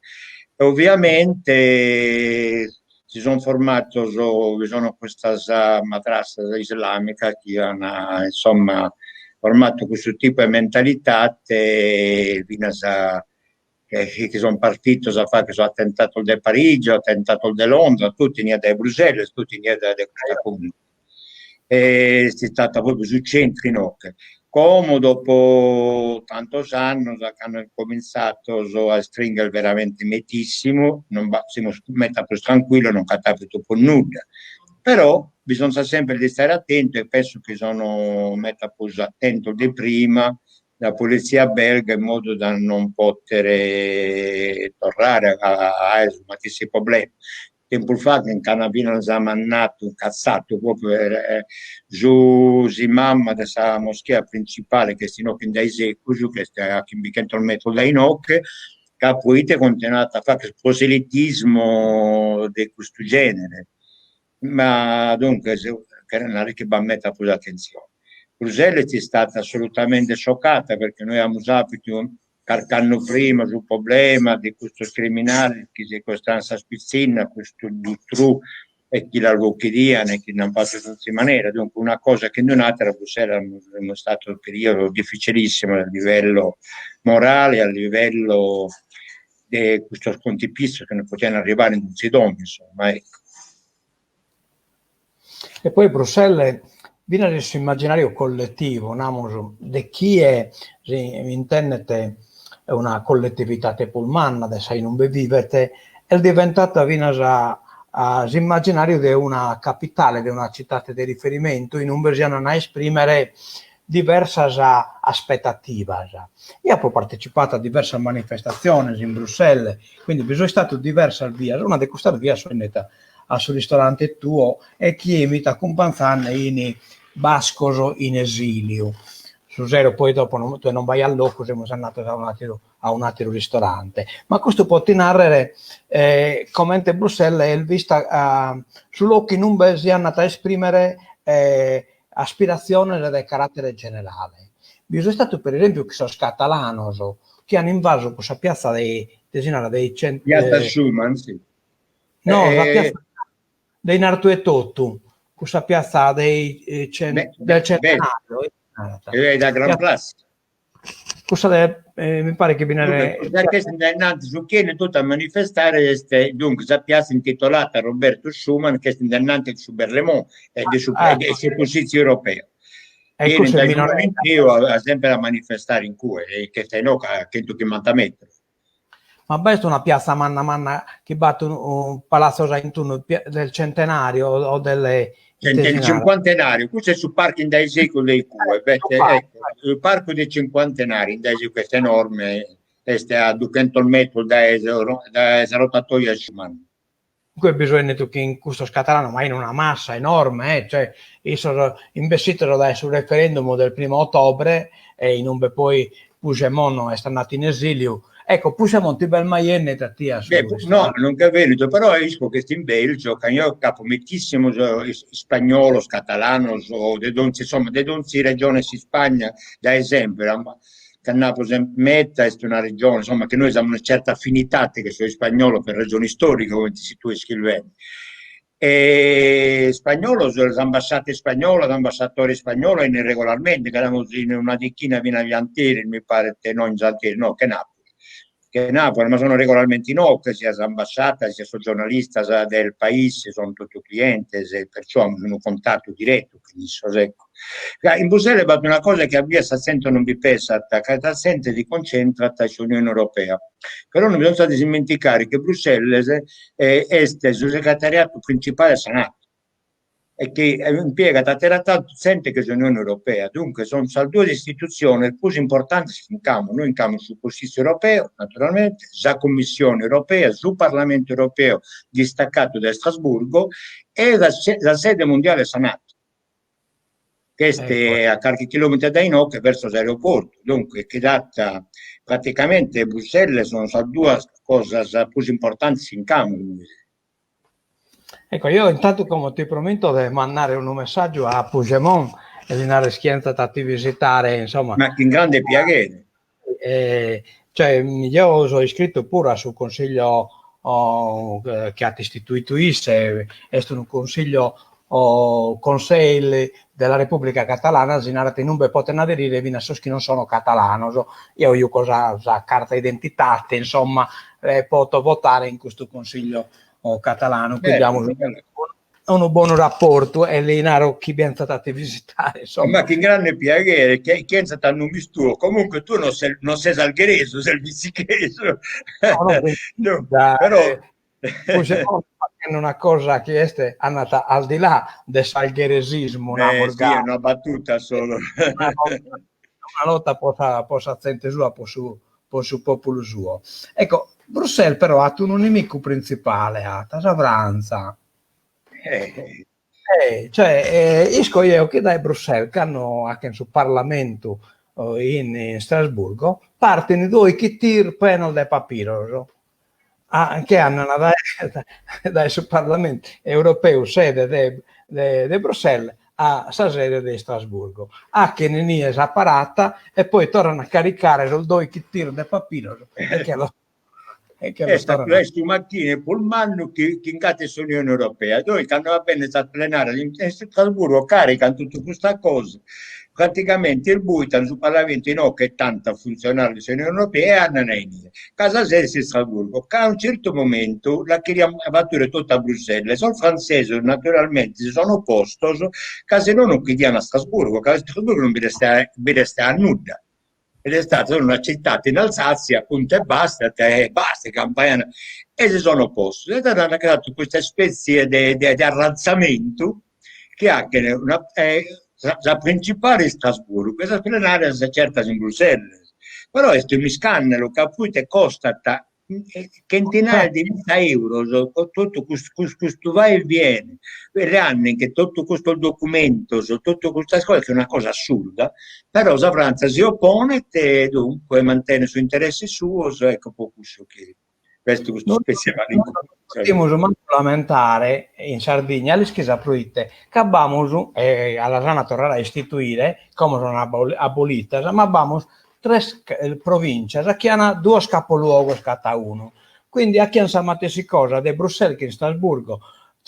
E ovviamente si sun formados, bi sono custas madrassas islamicas chi an insomma formadu custu tipu 'e mentalidade finas chi sun partidos a fagher sos atentados de Parigi, atentados de Londra, totu 'eniat dae Bruxelles, totu 'eniat dae custa comuna. E est istada propriu su centru inoghe. Como dopo tantos annos, a cando an cominzados a istringher veramente metissimu, non b'at, semus meda prus tranquillos, non ch'at apidu prus nudda, però bisonzat sempre de istare atentu e penso chi sono meda prus atentos de prima la polizia belga in modu da non potere torrare a aer su matessi problema. Tempus faghet nch'an finas mandadu, catzadu propriu su s'imam de sa moschea printzipale chi est inoghe in daisegus, chi est a chimbichentos metros dae inoghe, ca proite continuat a fagher proselitismo de custu genere. Ma duncas cheret narrer chi b'at meda prus atentzione. Bruxelles est istada assolutamente scioccata perché noi amus apidu carchi annu prima su problema de custos criminales chi secuestraian sas pitzinnas, custu Dutroux e chi las bochidian e chi nd'an fatu in donzi manera, duncas una cosa chin d'un'atera Bruxelles est istadu unu periodu difficilissimu a livello morale, a livello de custos contipizzos chi non podian arrivare in donzi domo, insomma, ecco. E poi Bruxelles, finas in s'immaginariu colletivu, namus, de chie si intendet una colletividade prus manna de sa inumbe vivet, est diventada finas s'immaginariu de una capitale, de una citade de riferimentu inumbe si andan a esprimere diversas aspetativas. Eo apo partecipadu a diversas manifestatziones in Bruxelles, quindi bi so istadu diversas bias, una de custas bias so andada a su ristorante tuo e chie mi fit acumpanzende 'ini bascos in esiliu. Su sero poi dopo tue non b'aiat locu, semus andados a un'ateru. a un'àteru ristorante. Ma custu po ti nàrrere comente Bruxelles est vista su locu in umbe si andat a esprimere aspiratziones de caràtere generale. Bi so istadu per esèmpiu chin sos catalanos chi an invasu cussa piatza de de si narat de Piazza Schuman, si. No, sa piatza de in artu 'e totu, cussa piatza de del centenario, Da Grand Place. Cussa de, mi paret chi bi naret... Sa chi est in dae innanti su chi 'enit totu a manifestare est duncas sa piazza intitolata a Roberto Schuman chi est in dae innanti de su Berlaymont e de su ah. de su Cussìtziu Europeu. E cussa est minoredda. Sempre a manifestare in cue, e che est inoghe a chentuchimbanta metros. Ma b'est una piazza manna manna chi b'at unu palazzos a intunnu del centenario o delle Del cinquantenario, custu est su parcu in dae segus de cue, b'est ecco, su parcu del cinquantenario in dae segus est enorme, est a duchentos metros dae dae sa rotatoria Schuman. Cue bi so 'ennidu chin custos catalanos, ma in una massa enorme, eh, cioè issos imbessidos dae su referendum del primo ottobre e in umbe poi Puigdemont est andadu in esiliu. Ecco, Puigdemont ti b'est mai 'ennidu a tie a su Beh, no, non ch'est bennidu, però isco chi est in Belgio, ca eo c'apo metissimos ispagnolos, catalanos, de donzi, insomma, de donzi regione 'e s'Ispagna dae sempre, ca nd'apo sempre meta, est una regione, insomma, chi nois amus una certa affinidade chin sos ispagnolos per regione istorica, comente si tue ischis bene. E ispagnolos, s'ambasciata ispagnola, s'ambasciatore ispagnolo 'enit regolarmente, ca l'amus in una dechina finas gianteris, mi paret, no in gianteris, no, chenàbura chenàbura, ma sono regolarmente inoghe, sia s'ambasciata, sia sos giornalistas del País, sono totu clientes, e perciò amus unu contatu diretu chin issos, ecco. Ca in Bruxelles b'at una cosa chi a bias sa zente non bi pensat, ca sa zente si concentrat in s'Unione Europea, però non bisonzat de s'ismenticare che Bruxelles est su segretariatu principale de sa Nato e chi impiegat ateretantu zente che s'Unione Europea, duncas sunt sas duas istitutziones prus importantes chi nch'amus, nois nch'amus su Cussìtziu Europeu, naturalmente, sa Cummissione Europea, su Parlamentu Europeu distacadu dae Strasburgo e sa sede mundiale de sa Nato. Ch'est a carchi chilometro dae inoghe verso s'aeroportu, dunque chi dat praticamente Bruxelles sono sas duas cosas prus importantes chi nch'amus nois. Ecco, io intantu como ti prominto de mandare unu messaggiu a Puigdemont e li narrer chi 'enzat a ti visitare, insomma. Ma chin grande piaghere. Eh, cioè, jeo so iscrittu puru a su consiglio chi at istituitu isse, est unu consiglio Consell de la Repubblica Catalana, si narat in umbe poten aderire finas sos chi non sono catalanos, jeo juco sa sa carta identitate, insomma, e poto votare in custu consiglio catalanu, quindi amus unu bonu rapportu e li naro chi benzat a ti visitare, insomma. Ma chin grande piaghere, chi chi 'enzat a numes tuo, comunque tu non ses non ses algheresu, ses bitzichesu. No, no, no, però faghende una cosa chi est andat al di là de s'algheresismu, eh, sì, è una battuta solo. Una lotta po sa po sa zente sua, po su po su populu suo. Ecco, Bruxelles però at unu nemicu printzipale, at sa Frantza. Eh. Eh, cioè, eh, isco jeo chi dae Bruxelles, cando 'achen su parlamentu in in Strasburgo, partin doichi tir prenos de papiros, a che andan dae dae su Parlamentu Europeu, sede de de de Bruxelles, a sa sede de Istrasburgo. 'Achen inie sa parata e poi torran a caricare sos doichi tir de papiros e che los e che los torran. Est su machine prus mannu chi chi nch'at in s'Unione Europea. Poi cando a bennere sas plenarias in Istrasburgo carican totu custa cosa, praticamente isbuitan su Parlamentu inoghe tantu funtzionarios de s'Unione Europea e andan inie. Ca sa sede est Istrasburgo, ca a unu certu momentu la cherian batire totu a Bruxelles, sos frantzesos naturalmente si sono opostos ca si no non chiudian a Strasburgo, ca Strasburgo non bi restaiat bi restaiat nudda, ed è stata solo una città in Alsazia, punto e basta, e basta, campaian, e si sono oppostos, e tando an creadu custa ispetzie de de arranzamentu chi 'achen una sa printzipale Istrasburgo e sas plenarias certas in Bruxelles, però est unu iscandalu ca proite costat chentinaia de milla euros totu custu va e viene. Leande totu custos documentos, totu custas cosas, chi est una cosa assurda, però sa Frantza si oponet e dunque mantenet sos interesses suos, ecco po cussu chi b'est custa ispessia de malinconia. Non podimus mancu lamentare in Sardigna, l'ischis a proite? Ca b'amus, e las an a torrare a istituire, como sono abolitas, ma b'amus tres provìntzias chi an duos capoluogos cadaunu, quindi achian sa matessi cosa de Bruxelles chin Strasburgo,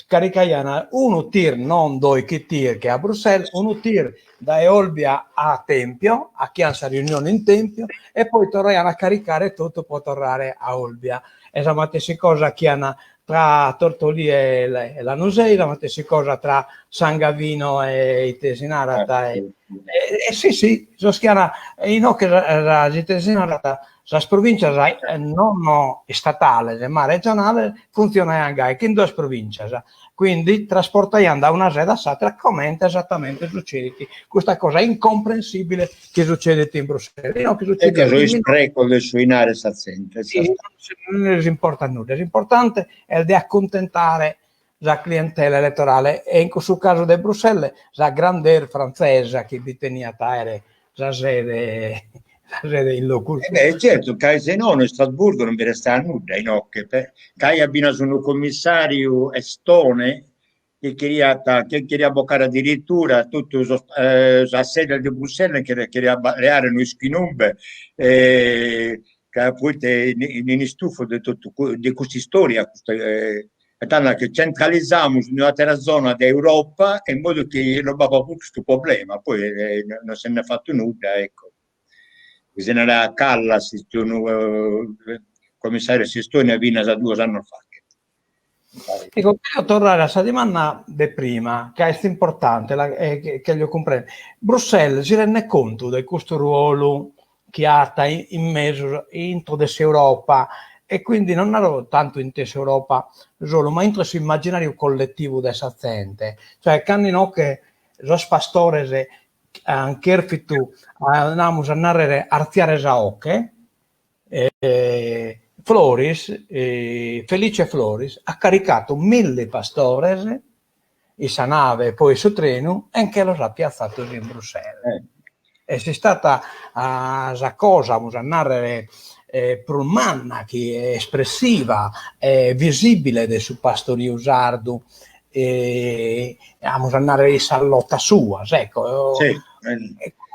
caricaian unu tir, non doichi tir che a Bruxelles, unu tir dae Olbia a Tempio, achian sa riunione in Tempio e poi torraian a caricare totu po torrare a Olbia. E sa matessi cosa achian tra Tortolì e Lanusei, sa matessi cosa tra San Gavino e ite si narat e e sì sì, sos chi an inoghe ite si narat sas provìntzias non istatales ma regionales funtzionaian gai, chin duas provìntzias, quindi trasportaian da una sede a s'àtera comente esattamente sucedit custa cosa incomprensibile chi sucedit in Bruxelles. Inoghe sucedit E ca sos isprecos de su 'inari 'e sa zente. Non lis importat nudda, s'importante est de acuntentare sa clientela elettorale e in cussu casu de Bruxelles sa grandeur frantzesa chi bi teniat a àere sa sede sa sede in logu suo. Eh beh, certu, ca se nono in Strasburgo non bi restat nudda inoghe, ca aiat finas unu commissariu estone chi cheriat chi cheriat bocare addirittura totu sos sas sedes de Bruxelles che cheriat leare no isco inumbe ca proite in istufu de totu de custa istoria custa e tando che centralizamus in un'atera zona de Europa in modu chi non b'apat prus custu problema, poi non si nd'est fatu nudda, ecco. Si narat Kallas, unu commissariu de s'Estonia finas a duos annos faghet. Ecco, cherjo torrare a sa dimanda de prima, ca est importante e cherjo cumprender. Bruxelles si rendet contu de custu ruolu chi at in mesu intro de s'Europa e quindi non naro tantu intro 'e s'Europa solu, ma intro 'e s'immaginariu collettivu de sa zente, cioè cando inoghe sos pastores an cherfitu, namus a narrer, artziare sa 'oche, Floris, Felice Floris at caricatu milli pastores in sa nave e poi in su trenu e nche los at piatzatos in Bruxelles. Est istata sa cosa, amus a nàrrere, prus manna chi espressiva e visìbile de su pastoriu sardu, amus a nàrrere in sas lotas suas, ecco.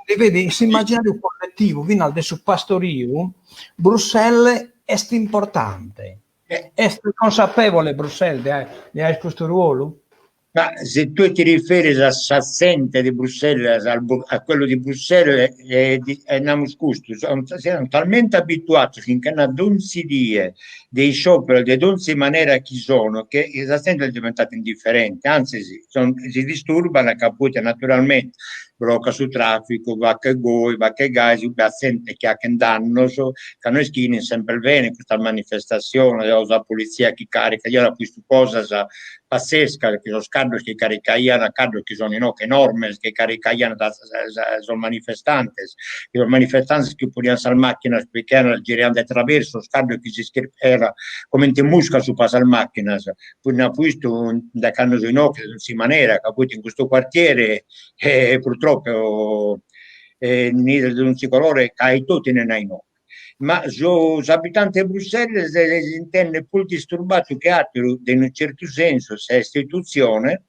E vedi, in s'immaginàriu colletivu finas de su pastoriu, Bruxelles est importante. Est consapevole Bruxelles de aer custu ruolu? Ma se tue ti riferis a sa zente de Bruxelles, a quello di Bruxelles, e namus custu, sian talmente abituados chi nche donzi die de isciòperos de donzi manera chi sono, che sa zente est diventata indifferente, antzis si disturban ca poite naturalmente blocat su tràficu, faghet goi, faghet gai, si b'at zente chi 'achen dannos, ca no ischin semper bene custas manifestassiones o sa politzia chi caricat, eo apo 'istu cosas pazzescas, chi sos caddos chi caricaian, caddos chi sono inoghe enormes, chi caricaian sos manifestantes, chi sos manifestantes chi ponian sas macchinas picaian giraian de traversu, sos caddos chi s'ischirpiaian comente muscas subra sas macchinas, poi nd'apo 'istu dae cando so inoghe in donzi manera, ca poite in custu quartiere e purtroppo nd'ides de donzi colore ca totu 'enen a inoghe. Ma su s'abitante 'e Bruxelles s'intendet prus disturbadu che atteru, de unu certu sensu, sa istitutzione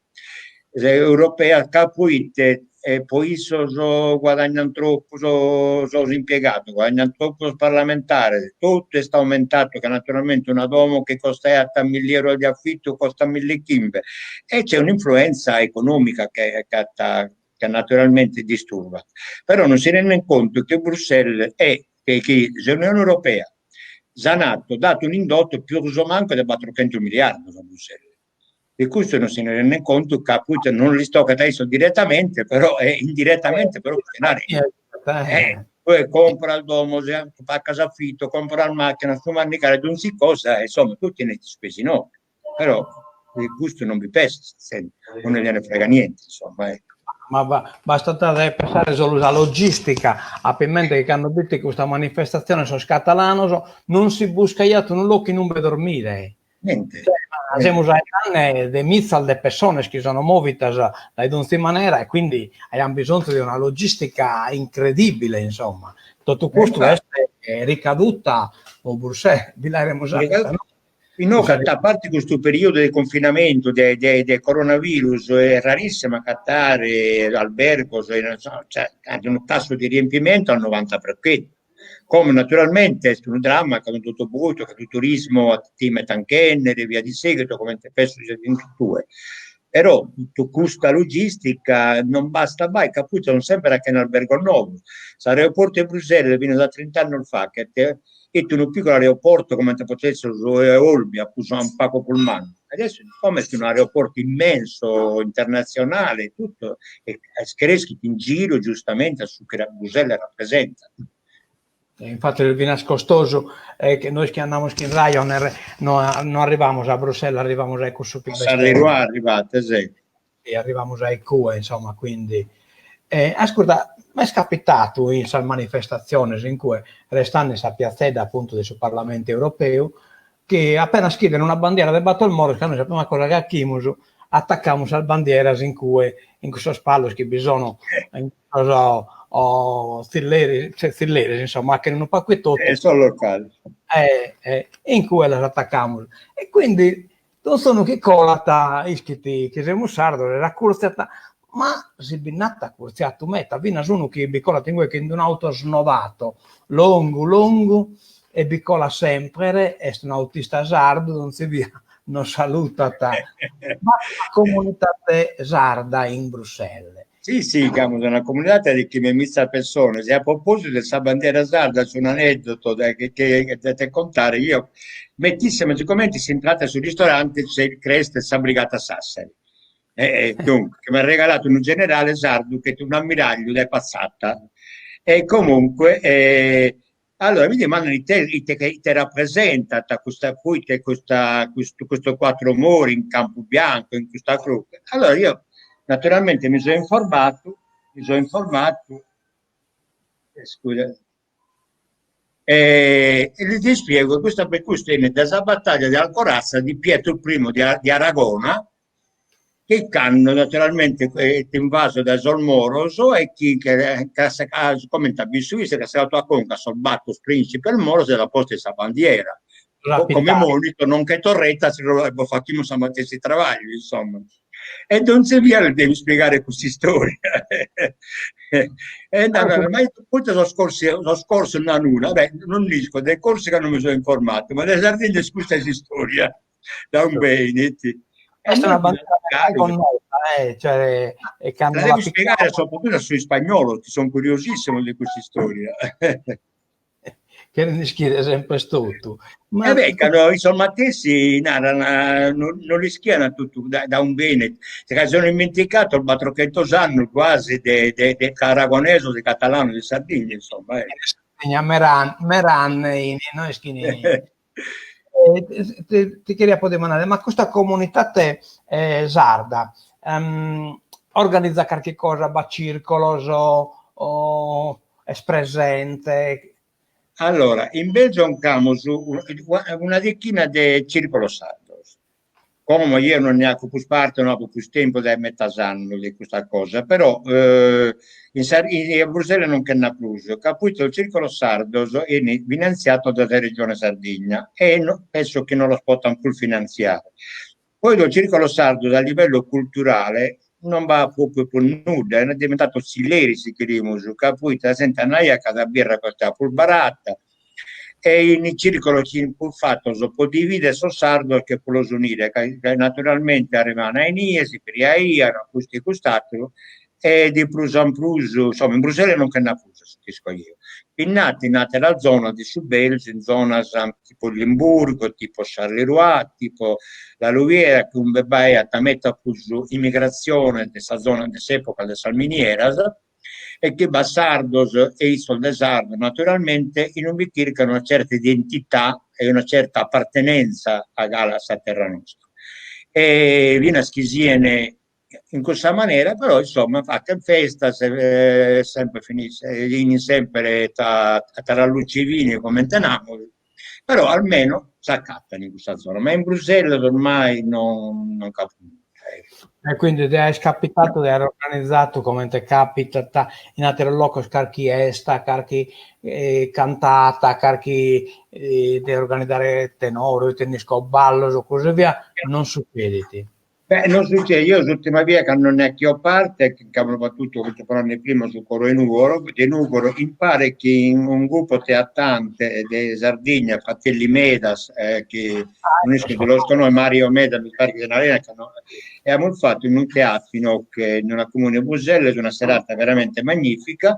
europea ca proite po issos guadagnan troppu sos impiegados, guadagnan troppu sos parlamentares, totu est aumentadu ca naturalmente una domo chi costaiat milli euros de affitu costat millechimbe e c'est un'influenza economica che at ca naturalmente disturbat, però non si renden contu chi Bruxelles e chi s'Unione Europea, sa Nato, dat un'indotto pius o mancu de battorchentos miliardos a Bruxelles. De custu non si ne renden contu ca poite non lis tocat a issos direttamente, però indirettamente però custu 'inari eh tue comporas domos, pacas affitto, comporas macchinas, su mandigare, donzi cosa, insomma tue tenes ispesa inoghe Però de custu non bi pensat sa zente, o non gliene frega niente, insomma, ecco. Ma bastat de pensare solu sa logistica, apo in mente chi cando b'it custa manifestatzione sos catalanos non si buscaiat unu locu in ube dormire. Niente. Cioè, semus faeddande de mizas de pessones chi sono mòvidas dae donzi manera e quindi aian bisonzu de una logistica incredibile, insomma. Totu custu est ricaduta po Bruxelles, bi l'aeremus àpida, no? Inoghe, a parte custu periodu de confinamentu de de de coronavirus, est rarissimu agatare albergos, cioè, unu tassu de riempimento al novanta pro chentu. Como naturalmente est unu dramma ca totu bòidu, ca su turismu timet a nch'ènnere e via di seguito, comente penso siat in totue. Però totu custa logistica non bastat mai, ca poi sono sempre a chene albergos novos. S'aeroportu 'e Bruxelles finas a trint'annos faghet fit unu piccolo aeroporto comente potet esser su 'e Olbia, prus unu pagu prus mannu. Adesso como est unu aeroporto immenso, internazionale e tutto, e est creschidu in giru giustamente a su chi Bruxelles rappresentat. E infatti est finas costosu, e che nois chi andamus chin Ryanair no no arrivamus a Bruxelles, arrivamus a cussu chi b'est. A Charleroi arrivate, sì. E arrivamus a icue, insomma, quindi. E ascurta, m'est capitadu in sas manifestatziones in cue, restande in sa piatzedda appuntu de su Parlamentu Europeu, chi apenas chi 'iden una bandiera de Bator Moros, ca nois sa prima cosa chi 'achimus, atacamus sas bandieras in cue, in cussos palos chi bi sono, in cussos tzilleris, cioè tzilleris, insomma, 'achen unu pacu 'e totu. E sos locales. E in cue las atacamus. E quindi Donzunu chi colat ischit chi semus sardos e s'acurtziat, ma si bi nd'at acurtziatu meta, finas unu chi bi colat ingue chin d'un'auto snobato, longu longu, e bi colat semper, est un'autista sardu, donzi bia nos salutat. B'at una comunidade sarda in Bruxelles. Sì, sì, ch'amus una comunidade de chimbe miza pessones e a propositu de sa bandiera sarda c'est un'aneddoto de che che de contare, io mettissimo sigomente s'intrat a su ristorante c'è il crest de sa Brigata Sassari e dunque che m'at regaladu unu generale sardu ch'est unu ammiragliu de Pazzata e comunque Allora mi dimandano ite ite ite rappresentat custa poite custa custu custu quattro mori in campu biancu in custa crughe. Allora io naturalmente mi so informato, mi so informato, scusa, e lis ispiego custa custu 'enit dae sa battaglia de Alcorazza di Pietro I di di Aragona chi cando naturalmente est invasu dae sos moros e chi che comente at bistu isse ch'at segadu a conca a sos battor principes moros e l'at postu in sa bandiera, come monito non che torrete si no bos faghimus sa matessi trabagliu insomma. E donzi bia lis devo ispiegare cust'istoria e naran ma poite sos corsi sos corsos no an una, beh non l'isco de Corsica non mi so informato, ma de Sardigna est custa s'istoria da ue 'enit. Est una bandiera connota, eh, cioè, e cando la devo spiegare soprattutto a sos ispagnolos chi son curiosissimos de custa istoria. Cheren ischire sempre totu. Ma... Eh beh, cando issos matessi naran, non, non l'ischian totu da, da ue 'enit, ca si sono immenticatos battrochentos annos quasi de, de, de aragonesos e catalanos in Sardigna, insomma. Eh. Sardigna, Meran, Meran, in, no ischin... Ti, ti cheria poi dimandare, ma custa comunitate eh, sarda um, organizat carchi cosa, b'at circolos o, o est presente? Allora, in Belgio nch'amus una dechina de circolos sardos. Como jeo non ne aco prus parte, no apo prus tempus dae metas annos de custa cosa, però in sa in Bruxelles non che nd'at prus, ca poite sos circolos sardos 'enint finantziados dae sa Regione Sardigna e no penso chi non los potan prus finantziare. Poi sos circolos sardos a livellu culturale non b'at propriu prus nudda, est diventadu tzilleri si cherimus, ca poite sa zente andaiat ca sa birra costaiat prus barata e in circolos chi fin prus fatos pro dividere sos sardos che pro los unire, ca naturalmente arrivaian a inie, si briaian, custu e cust'atteru, e de prus in prus, insomma in Bruxelles non che nd'at prus, su chi isco jeo. Bi nd'at in atteras zonas de su Belgiu, in zonas tipo Limburgo, tipo Charleroi, tipo La Louvière, chi ube b'aiat meta prus immigratzione de sa zona de s'epoca de sas minieras, e chi b'at sardos e issos de sardos naturalmente in ube chircan una certa identità e una certa appartenenza a a sa terra nostra. E finas chi sien in cussa manera, però insomma faghen festas e sempre finis 'enin sempre tra tra luce e vino comente namus. Però almeno s'acattan in custa zona, ma in Bruxelles ormai non non ch'at E quindi de est capitadu de aer organizadu, comente capitat in àteros locos, carchi 'esta, carchi cantata, carchi de organizare tenore o ite nd'isco, ballos o così via, non sutzedit. Beh, non succede, io l'ultima via cando ne 'achio parte, ch'amus battuto custu annu prima su coro 'e Nugoro, de Nugoro, impare chin un gruppo teatrante de Sardigna, Fratelli Medas, chi no isco si los connosches, Mario Medas mi paret chi si naraiat, e amus fatu in unu teatru inoghe in una comune 'e Bruxelles una serata veramente magnifica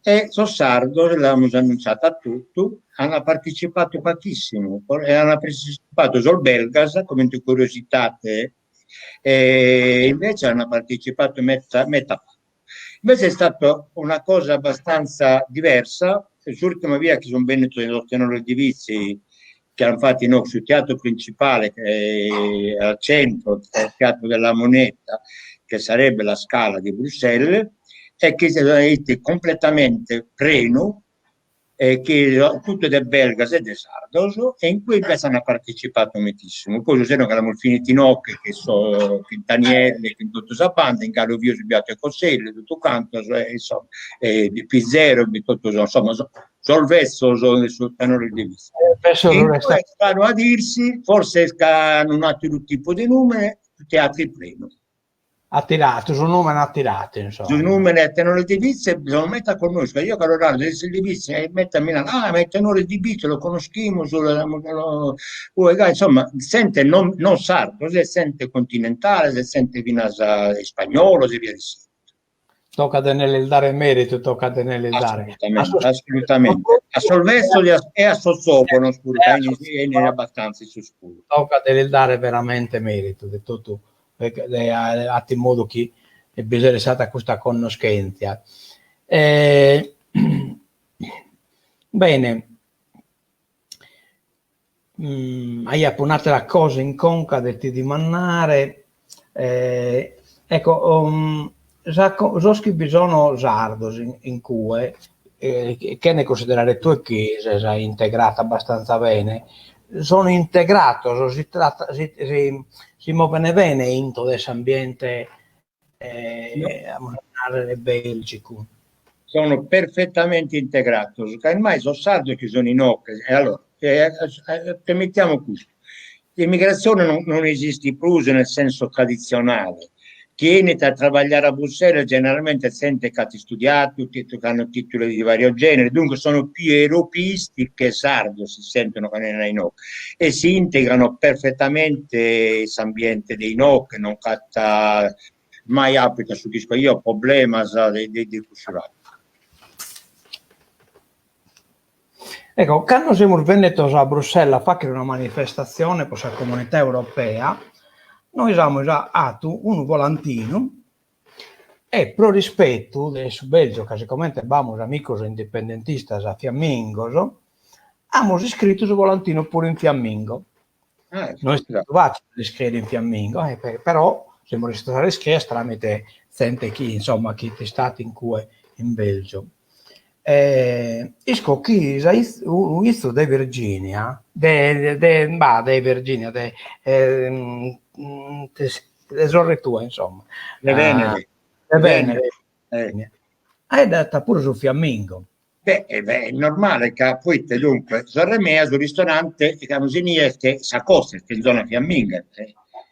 E sos sardos, l'amus annuntziadu a totu, an partecipadu pachissimu e an partecipadu sos belgas, comente curiosidade, e invece an partecipadu meta meta pagu. Invece est stata una cosa abbastanza diversa, s'urtima bia chi sun bennidos sos tenores di Vitzi, chi an fatu inoghe su teatru principale al centro, il teatro della Moneta, che sarebbe la Scala di Bruxelles, e chi est completamente prenu e chi totu de belgas e de sardos e in cue invece an partecipadu metissimu. Poi su sero che l'amus finidu inoghe chin sos chin Daniele, chin totu sa banda, in galu fius Biatu e Cosselli, totu cantos e insomma e Pizzero, totu insomma sos betzos de su tenore di Vitzi. Est a dirsi, forse est ca an un'atteru tipu de numene, teatru prenu. Attiratu, su numene attirat, insomma. Su numene tenore di Vitzi sono meta a connoscher, io cando naro de Vitzi e meta mi naran, ah ma il tenore di Vitzi lo connoschimus, ue gai, insomma, zente non non sardos, est zente continentale, est zente finas ispagnolos e via di seguito. Tocat de ne lis dare meritu, tocat de ne lis dare. Assolutamente, assolutamente. A sos betzos e a sos zòvanos puru, ca 'enin abbastanza issos puru. Tocat de lis dare veramente meritu de totu, de atu in modu chi bi siat istada custa connoschentzia. Bene, Aiapo un'àtera cosa in conca de ti dimandare, ecco, sos chi bi sono sardos in cue, chene cunsiderare tue chi ses integradu abbastanza bene, sono integrados, si tratta si si si movene bene intro de s'ambiente amus a nàrrere bèlgicu. Sono perfettamente integrados, ca ormai sos sardos chi sono inoghe, e allora, premettiamo custu, s'immigratzione non non esistit prus nel senso traditzionale, chi 'enit a trabagliare a Bruxelles generalmente est zente ch'at istudiadu, chi an titulos di vario genere, duncas sono più europeisti che sardos si sentono cando 'enin a inoghe e si integrano perfettamente in s'ambiente de inoghe, non ch'at mai apidu, a su chi isco eo, problemas de de cussu ladu. Ecco, cando semus bennidos a Bruxelles a faghere una manifestatzione pro sa Comunità Europea, nois amus atu unu volantinu e pro rispetu de su Belgio, ca sicomente b'amus amicos indipendentistas fiammingos, amus iscritu su volantinu puru in fiammingo. No est istadu fàcile a l'iscrìere in fiammingo, però semus ressidos a l'iscrìere tramite zente chi, insomma, chi istat in cue in Belgio. Isco chi sa unu 'izzu de Virginia, de de bah de Virginia, de de sorre tua, insomma. De Venere. De Venere. Faeddat puru su fiammingo. Beh, beh, è normale ca poite dunque sorre mea su ristorante chi amus inie est sa costa, est in zona fiamminga,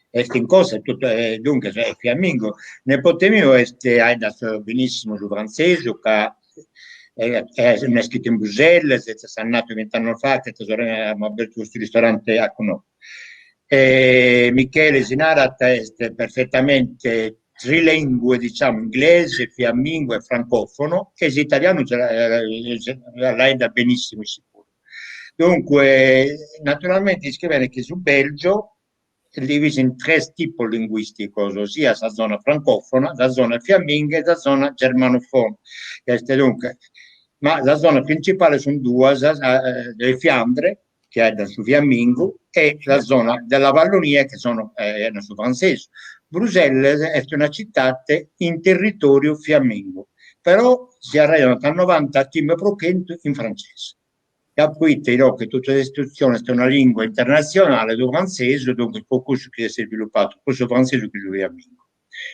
est in costa e totu e duncas est fiammingu. Nepote miu est faeddat benissimu su frantzesu ca est naschidu in Bruxelles, est andadu vint'annos faghet, sorre mea amus abertu custu ristorante a Knokke. E Michele si narat est perfettamente trilingue, diciamo, inglese, fiammingo e francofono, e s'italianu l'aeddat benissimu issu puru. Dunque, naturalmente ischis bene chi su Belgio est divisu in tres tipos linguisticos, sia sa zona francofona, sa zona fiamminga e sa zona germanofona, est dunque, ma sa zona principale sunt duas, le Fiandre, chi aeddan su fiammingu, e la zona della Vallonia chi sono aeddan su frantzesu. Bruxelles est una citate in territoriu fiammingu, però si arrejonat a 95 pro chentu in frantzesu. Ca poite inoghe totu sas istitutziones est una lingua internatzionale, su frantzesu, duncas po cussu chi s'est isvilupadu prus su frantzesu chi su fiammingu.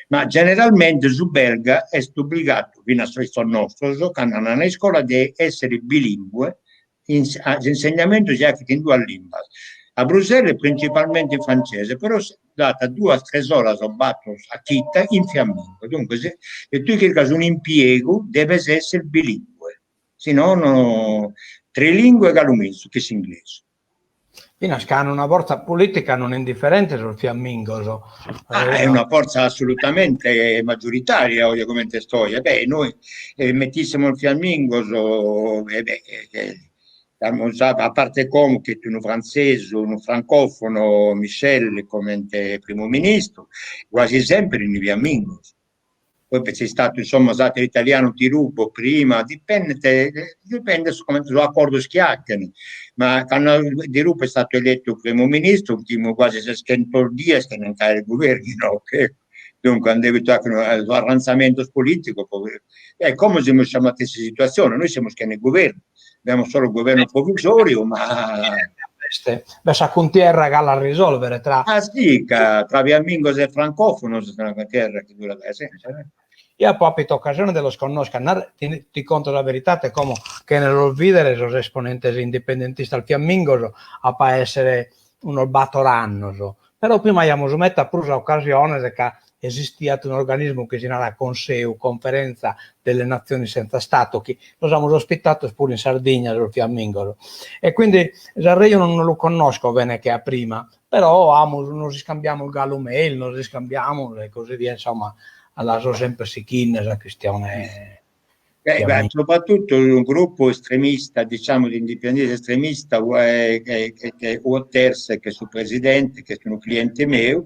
Ma generalmente su belga est obligadu, finas sos nostros, cando andant a iscola, de essere bilingue, in s'insegnamentu si faghet in duas limbas, a Bruxelles principalmente in francese, però si dat duas tres oras o bator a chida in fiammingu, duncas si tue chircas un'impiegu deves essere bilingue, si nono trilingue galu mezus chi s'inglesu. Finas ca an una fortza polìtica non indiferente sos fiammingos. Ah, è una fortza assolutamente maggioritaria oje comente est oje. Beh, nois mettissimo fiammingos, e beh, amus a parte como chi est unu frantzesu, unu francofono, Michel, comente primu ministru, quasi sempre in fiammingos. Poi b'est istadu insomma s'ateru italianu Di Rupo prima, dipendet dipendet su comente sos acordos chi 'achen, ma cando Di Rupo est istadu elettu primu ministru fimus quasi seschentos dies chene nch'aer guvernu inoghe, duncas an devidu 'acher sos arranzamentos politicos pro e como semus in sa matessi situassione, nois semus chene guvernu, abiamus solu guvernu provvisoriu ma B'est sa cuntierra galu a risolvere tra. Ah si, ca tra fiammingos e francofonos est una cuntierra chi durat dae sempre. Eo apo apitu occasione de los connoscher, nar ti ti conto sa veritate como, chene los bidere sos esponentes indipendentistas fiammingos, apo a essere unos bator annos, però prima aiamus meta prus ocasiones ca esistiat un'organismu chi si narat Conseu, Conferenza delle Nazioni Senza Stato, chi los amus ospitados puru in Sardigna sos fiammingos, e quindi s'arrejonu non lu connosco bene che a prima, però amus, nos iscambiamus galu mail, nos iscambiamus e così via, insomma, la so sempre sighinde sa chistione. Beh, beh, soprattutto un gruppo estremista, diciamo di indipendenza estremista, che, che, che Bouterse, che è su presidente, che est unu cliente meu,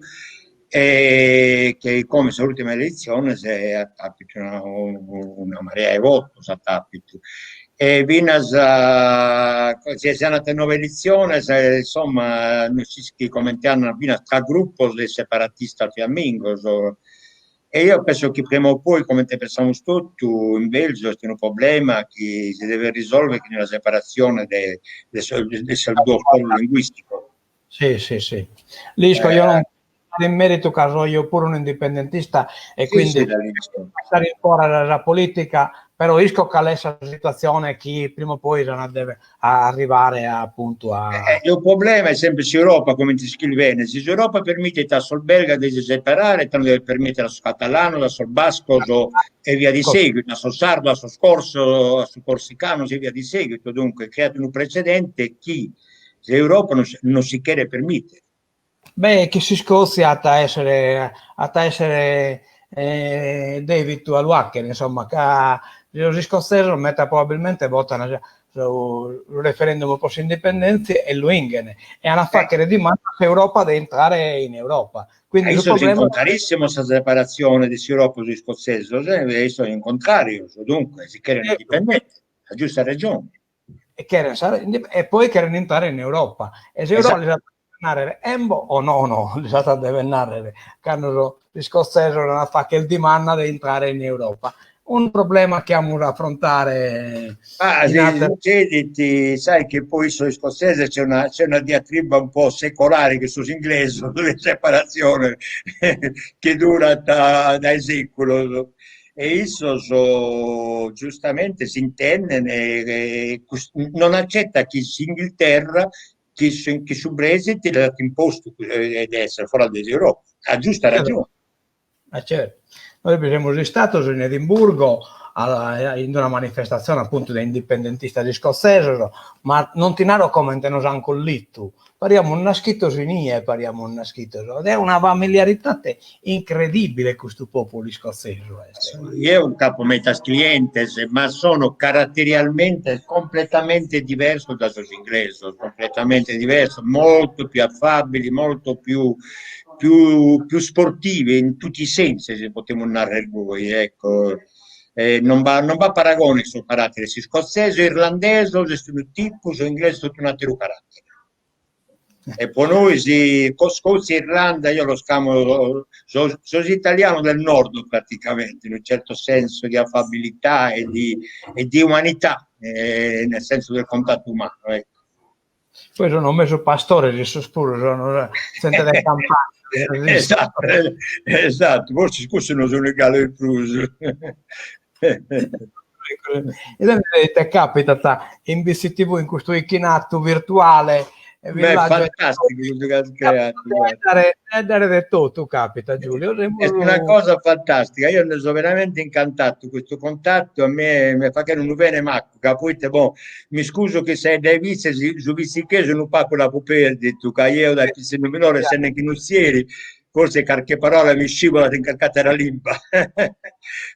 e che come s'ultima elezione s'est at apitu una, una marea 'e votos at apitu. E finas si si andant nova eletziones, insomma, non s'ischit comente andant finas tra grupos de separatistas fiammingos E eo penso chi prima o poi, comente pensamus totu, in Belgio est unu problema chi si devet risolvere chin una separatzione de de sos de sos duos polos linguisticos. Si, si, si. L'isco, eo non in meritu ca so eo puru un'indipendentista e quindi passare in fora dae sa politica, però isco cale est sa situatzione chi prima o poi s'an a deve a arrivare appuntu a... Eh, eh, il problema è sempre s'Europa, comente ischis bene. Si s'Europa permitet a sos belgas de si separare, tando devet permittere a sos catalanos, a sos bascos e via di seguito, a sos sardos, a sos corsos, a sos corsicanos e via di seguito. Dunque, creat unu precedente chi s'Europa non si, non si cheret permittere. Beh, chi s'Iscòtzia at a èssere at a èssere eh, dèvitu a lu 'achere, insomma, ca sos iscotzesos meta probabilmente votan su referendum pro s'indipendèntzia e lu 'inghen e an a fàghere dimanda a s'Europa de intrare in Europa. Quindi su problema... Issos contrarissimo sa separatzione de s'Europa sos iscotzesos, eh, issos in contràrios, dunque, si cheren indipendentes, a giusta regione. E cheren sa e poi cheren intrare in Europa. E s'Europa lis at a nàrrere embo o nono, lis at a dever nàrrere, cando sos iscotzesos an a fagher dimanda de intrare in Europa. Unu problema chi amus a afrontare Ah, in si succedit, sai che poi sos iscotzesos c'è una, c'è una diatriba un po' secolare chin sos inglesos de separatzione chi durat dae seculos E issos giustamente s'intenden e non accettan chi s'Inghilterra, chi su chi su Brexit l'at impostu de essere fora de s'Europa, a giusta ragione. Ah certu. Nois bi semus istados in Edimburgo in una manifestatzione appuntu de indipendentistas iscotzesos, ma non ti naro comente nos an collitu, Pariamus naschitos inie, pariamus naschitos. Ed est una familiaridade incredibile custu populu iscotzesu est. Jeo nch'apo medas clientes, ma sono caratterialmente completamente diversos da sos inglesos, completamente diversos, molto più affabili, molto più più più sportivi in tutti i sensi, si potimus narrer goi, ecco. E non b'at non b'at paragone su carattere, s'iscotzesu e irlandesos est unu tipu, sos inglesos totu un'atteru carattere. E po nois Scozia e Irlanda io los chiamo sos, sos italianos del nord praticamente, in un certo senso di affabilità e di, e di umanità, eh, nel senso del contatto umano, ecco. Poi sono mesu pastores issos puru, sono zente de campagna. Esatto, esatto, forsis cussu nos unit galu 'e prus. E ite capitat in BCTV in custu ichinatu virtuale Beh, fantastico custu chi as creadu. Dare de totu capitat, Giulio. Est una cosa fantastica, io ne so veramente incantato, questo contatto a me mi faghet unu bene maccu, ca poite, bon, mi scuso chi sei dae Vitzi, su vitzichesu unu pagu l'apo perditu, ca jeo dae pitzinnu minore essende in Ozieri, forse carchi parola mi scivolat in carchi atera limba,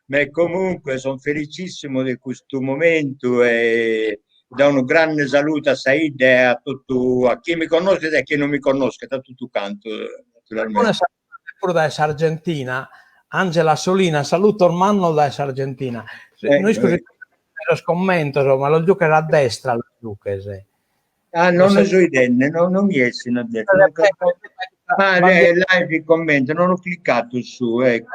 ma comunque son felicissimo de custu momentu e dao unu grande saludu a sa 'idda e a totu, a chie mi connoschet e a chie non mi connoschet, a totu cantu, naturalmente. Puru dae s'Argentina, Angela Solina, salutos mannos dae s'Argentina. No isco si sos commentos, ma los giughes a destra, los giughes. Ah, non ne so 'idende, no, non mi essin a destra. Ah, live commento, non ho cliccato su, ecco.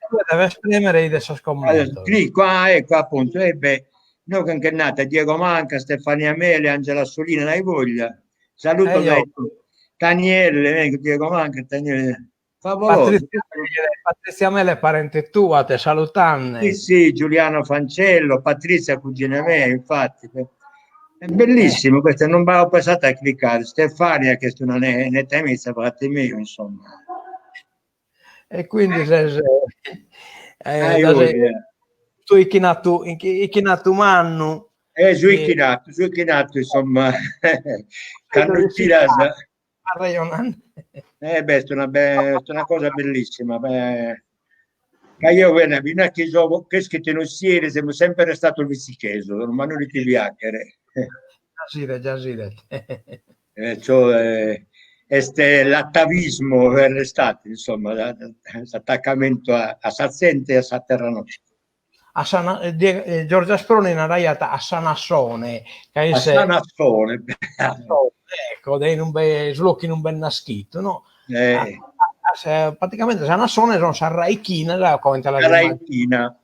Tue deves premere 'ides sos commentos. Clicco, ah, ecco, appunto, e beh, no che nata Diego Manca, Stefania Mele, Angela Solina, hai voglia. Saluto eh, Daniele, ecco, Diego Manca, Daniele. Favoloso. Patrizia, Patrizia Mele è parente tua, te salutanne. Sì, sì, Giuliano Fancello, Patrizia, cugina mea, infatti. È bellissimo questo, non avevo pensato a cliccare. Stefania, che è una netta amica, frate mio, insomma. E quindi ses... Eh, ah, sei, tu ichinatu, ichinatu mannu. Eh, su ichinatu, su ichinatu, insomma. Cando tiras... Eh beh, est una, be est una cosa bellissima. Beh, ca io bene, fino chi so creschidu in Ozieri semus sempre restados vitzichesos, ma non ti piaghere. Già si 'idet, già si 'idet. Eh, cioè, est l'atavismo est restadu, insomma, s'attaccamentu a, a sa zente e a sa terra nostra. A sa, Giorgio Asproni naraiat a sa nassone, ca isse... A sa nassone. Ecco, de inube, su locu inube est naschitu, no? Eh. A, a, praticamente sa nassone son sas raichinas, comente la raichina.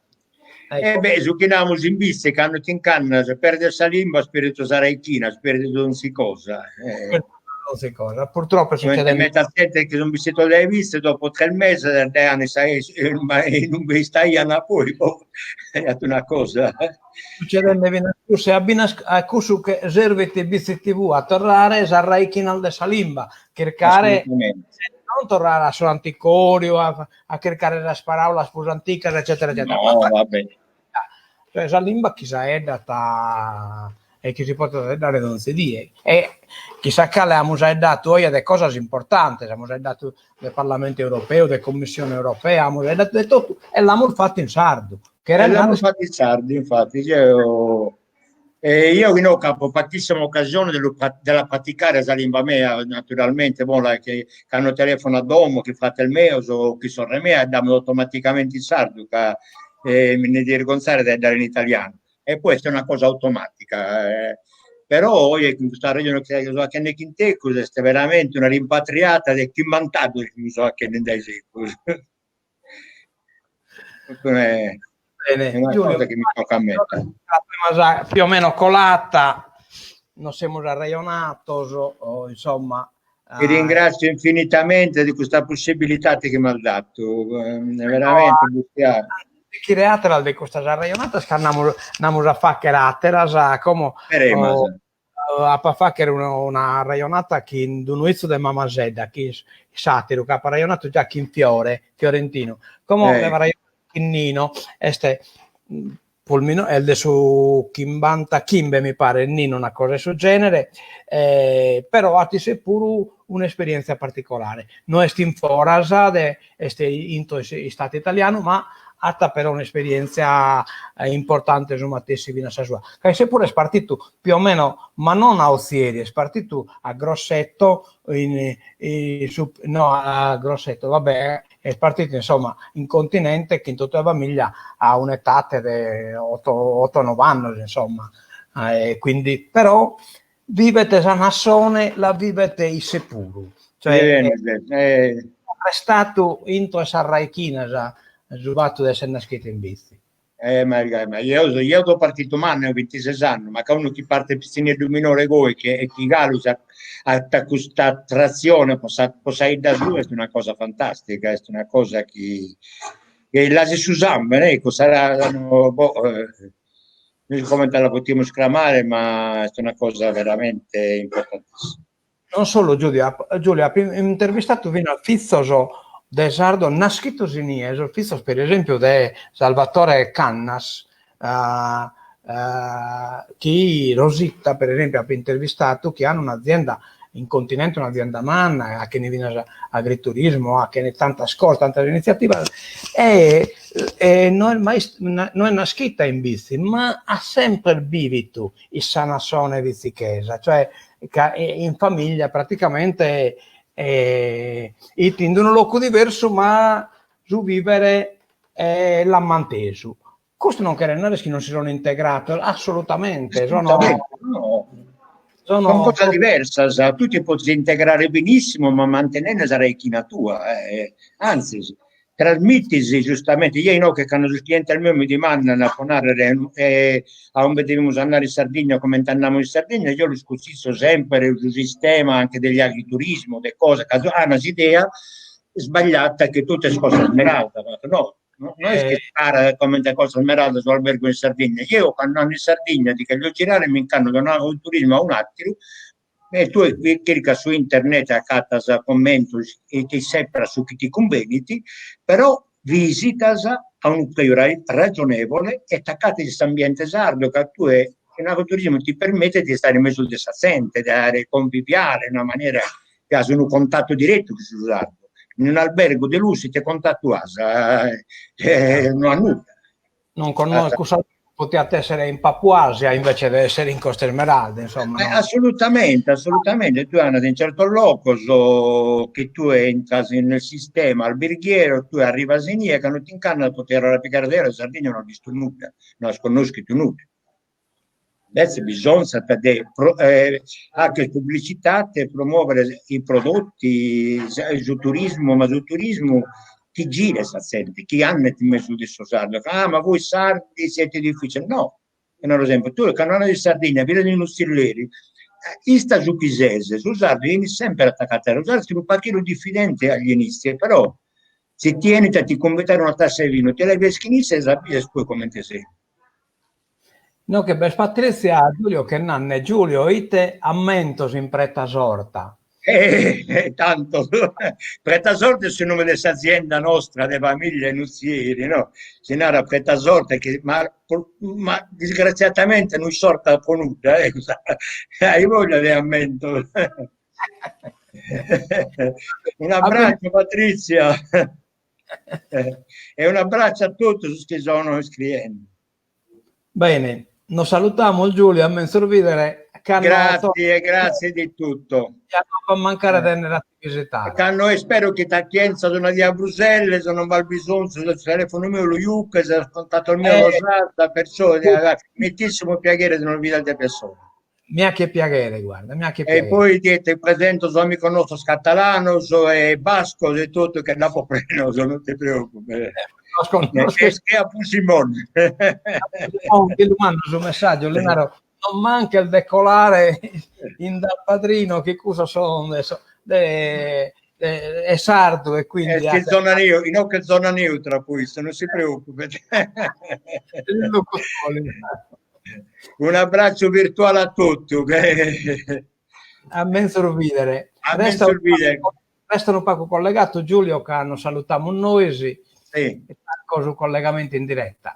Ecco. E beh, su chi namus in Bitzi, cando ti nch'andas, perdes sa limba, as perdidu sa raichina, as perdidu donzi cosa. Eh. Donzi cosa. Purtroppo succede... Meta zente chi sun bessidos dae Bitzi, dopo tres meses, daian sa inube istaian poi, boh, est una cosa. Succedende finas cussu, e finas a cussu che servit Bitzi TV, a torrare sas raichinas de sa limba, chircare non torrare a su anticoriu, a a chircare sas paraulas prus anticas eccetera eccetera. No, va bene. Cioè sa limba chi s'aeddat e chi si potet aeddare donzi die e chissà cale amus aeddatu oje de cosas importantes, amus aeddatu de Parlamentu Europeu, de Commissione Europea, amus aeddatu de totu e l'amus fatu in sardu. E l'amus fatu in sardu, infatti, jeo E io inoghe apo paghissima occasione de lu de la praticare sa limba mea, naturalmente, bon, la che cando telefono a domo chin frates meos o chin sorre mea aeddamus automaticamente in sardu ca mi nde dia irgonzare de aeddare in italianu e poi est una cosa automatica però oje cun custa arrejonu chi so achende chin tecus est veramente una rimpatriata de chimbant'annos chi mi so achende in dae segus Bene, una Giulio, cosa che mi tocca a me. La più o meno colata, nos semus arrejonatos, o, insomma... Ti ringrazio infinitamente di questa possibilità che mi has datu, veramente, no, Chire àteras de custas arrejonatas ca nd'amus nd'amus a fàghere àteras, como apo a fàghere una arrejonata chin unu 'itzu de Mamasedda, chin s'àteru, ca apo arrejonatu già chin Fiore, Fiorentino, como devo arrejonare chin Nino, est prus minore, est de su chimbantachimbe mi paret Nino, una cosa 'e su genere, però at isse puru un'esperientzia particolare, no est in foras de, est intro s'istadu italianu, ma at però un'esperientzia importante su matessi finas sa sua, ca isse puru est partitu più o meno, ma non a Ozieri, est partitu a Grosseto in in su no a Grosseto, va bè, est partitu insomma in continente chin totu sa familia a un'etate de otto otto nov'annos insomma e quindi però. vivet sa nassone la vivet isse puru, cioè est restadu intro 'e sas raichinas su fatu de esser naschidu in Bitzi. Eh, ma ma jeo so jeo so partidu mannu, eo bintises annos, ma ca unu chi partet pitzinneddu minore goi che e chi galu at custa attrazione po sa po sa 'idda sua est una cosa fantastica, est una cosa chi chi l'as in su sambene, ecco, sa boh no isco comente la potimus cramare, ma est una cosa veramente importantissima. Non solu Giulio, Giulio apo intervistadu finas fizos de sardos naschidos inie, sos fizos per esempiu de Salvatore Cannas, chi Rosita per esempiu apo intervistadu, chi an un'azienda in continente, un'azienda manna, 'achen finas agriturismo, 'achen tantas cosas, tantas initziativas, e e no est mai no est naschida in Bitzi, ma at semper bividu in sa nassone bitzichesa, cioè ca in famiglia praticamente 'it in unu locu diversu ma su vivere l'at mantesu. Custu non cheret narrer chi non si sono integrados, assolutamente, sono No, sono cosas diversas, tue ti podes integrare benissimo ma mantenende sa raichina tua, antzis Trasmitis giustamente, jeo inoghe cando sos clientes meos mi dimandan, pro narrer, a ube devimus andare in Sardigna, comente andamus in Sardigna, jeo lis cussizo semper su sistema anche degli agriturismo, de cosa, ca an s'idea sbagliata che totu est Costa Smeralda, no, no est chi est cara comente Costa Smeralda su albergu in Sardigna, jeo cando ando in Sardigna ti cherjo girare mi nch'ando da un'agriturismo a un'atteru E tue chircas su internet e acatas commentos e ti seperas su chi ti cumbenit, però visitas a unu preju ragionevole e t'acatas in s'ambiente sardu, ca tue in agroturismu ti permetit de istare in mesu de sa zente, de aere conviviale in una manera chi as unu contattu direttu cun su sardu. In un'albergu de lussu ite contattu as? No as nudda. Non connosco, cussa potiat essere in Papuasia invece de essere in Costa Smeralda, insomma. No? Assolutamente, assolutamente. Tue andas in certos locos chi tue intras nel sistema alberghiero, tue arrivas inie, cando ti nch'andas po ti torrare a pigare deo in Sardigna no as bistu nudda, no as connoschidu nudda. Invece bisonzat de fagher publicitate e promovere i prodotti, su turismu, ma su turismu chi giret sa zente, chi andet in mesu de sos sardos, ah ma voi sardi siete difficili, no, eo naro sempre, tue cando andas in Sardigna bides unu tzilleri, ista su chi ses, su sardu 'enit sempre a t'acatare, su sardu est unu pagheddu diffidente agli inizi, però si ti 'enit a ti cumbidare una tassa 'e vinu, ti la bies chin isse e za bies tue comente ses. No che b'est Patrizia Giulio ch'est nande, Giulio ite ammentos in Preta Sorta. Eh, tantos. Preta Sorta est su nome de s'azienda nostra de famiglia in Utzieri, no? Si narat Preta Sorta chi ma ma disgraziatamente no est sorta pro nudda, eh, hai voglia de ammentos. Un'abbraccio Patrizia e un'abbraccio a totus sos chi sono iscriende. Bene, nos salutamus Giulio, a menzus bidere. Grazie, grazie di tutto. Ja no apo a mancare de 'ennere a ti visitare. Cando ispero chi t'achienzas una die a Bruxelles, non b'at bisonzu, su telefono meu lu juches, sos contatos meos los as, perciò moltissimo piaghere de nos bidere de persona. Mi 'achet piaghere, guarda, mi 'achet E piaghere. poi ti presento sos amigos nostros catalanos e bascos e totu che nd'apo prenos, non ti preoccupes. Los connosco. E a Simon. Ti lu mando su messaggiu, li naro, non manches de colare in dal padrino chi cussos son de de de est sardu e quindi Est in zona neu, inoghe zona neutra poi, non si preoccupet. Un'abbraccio virtuale a totu. A menzus bidere. A menzus bidere. Resta unu pagu collegatu Giulio ca nos salutamus nois sì. e su collegamentu in diretta.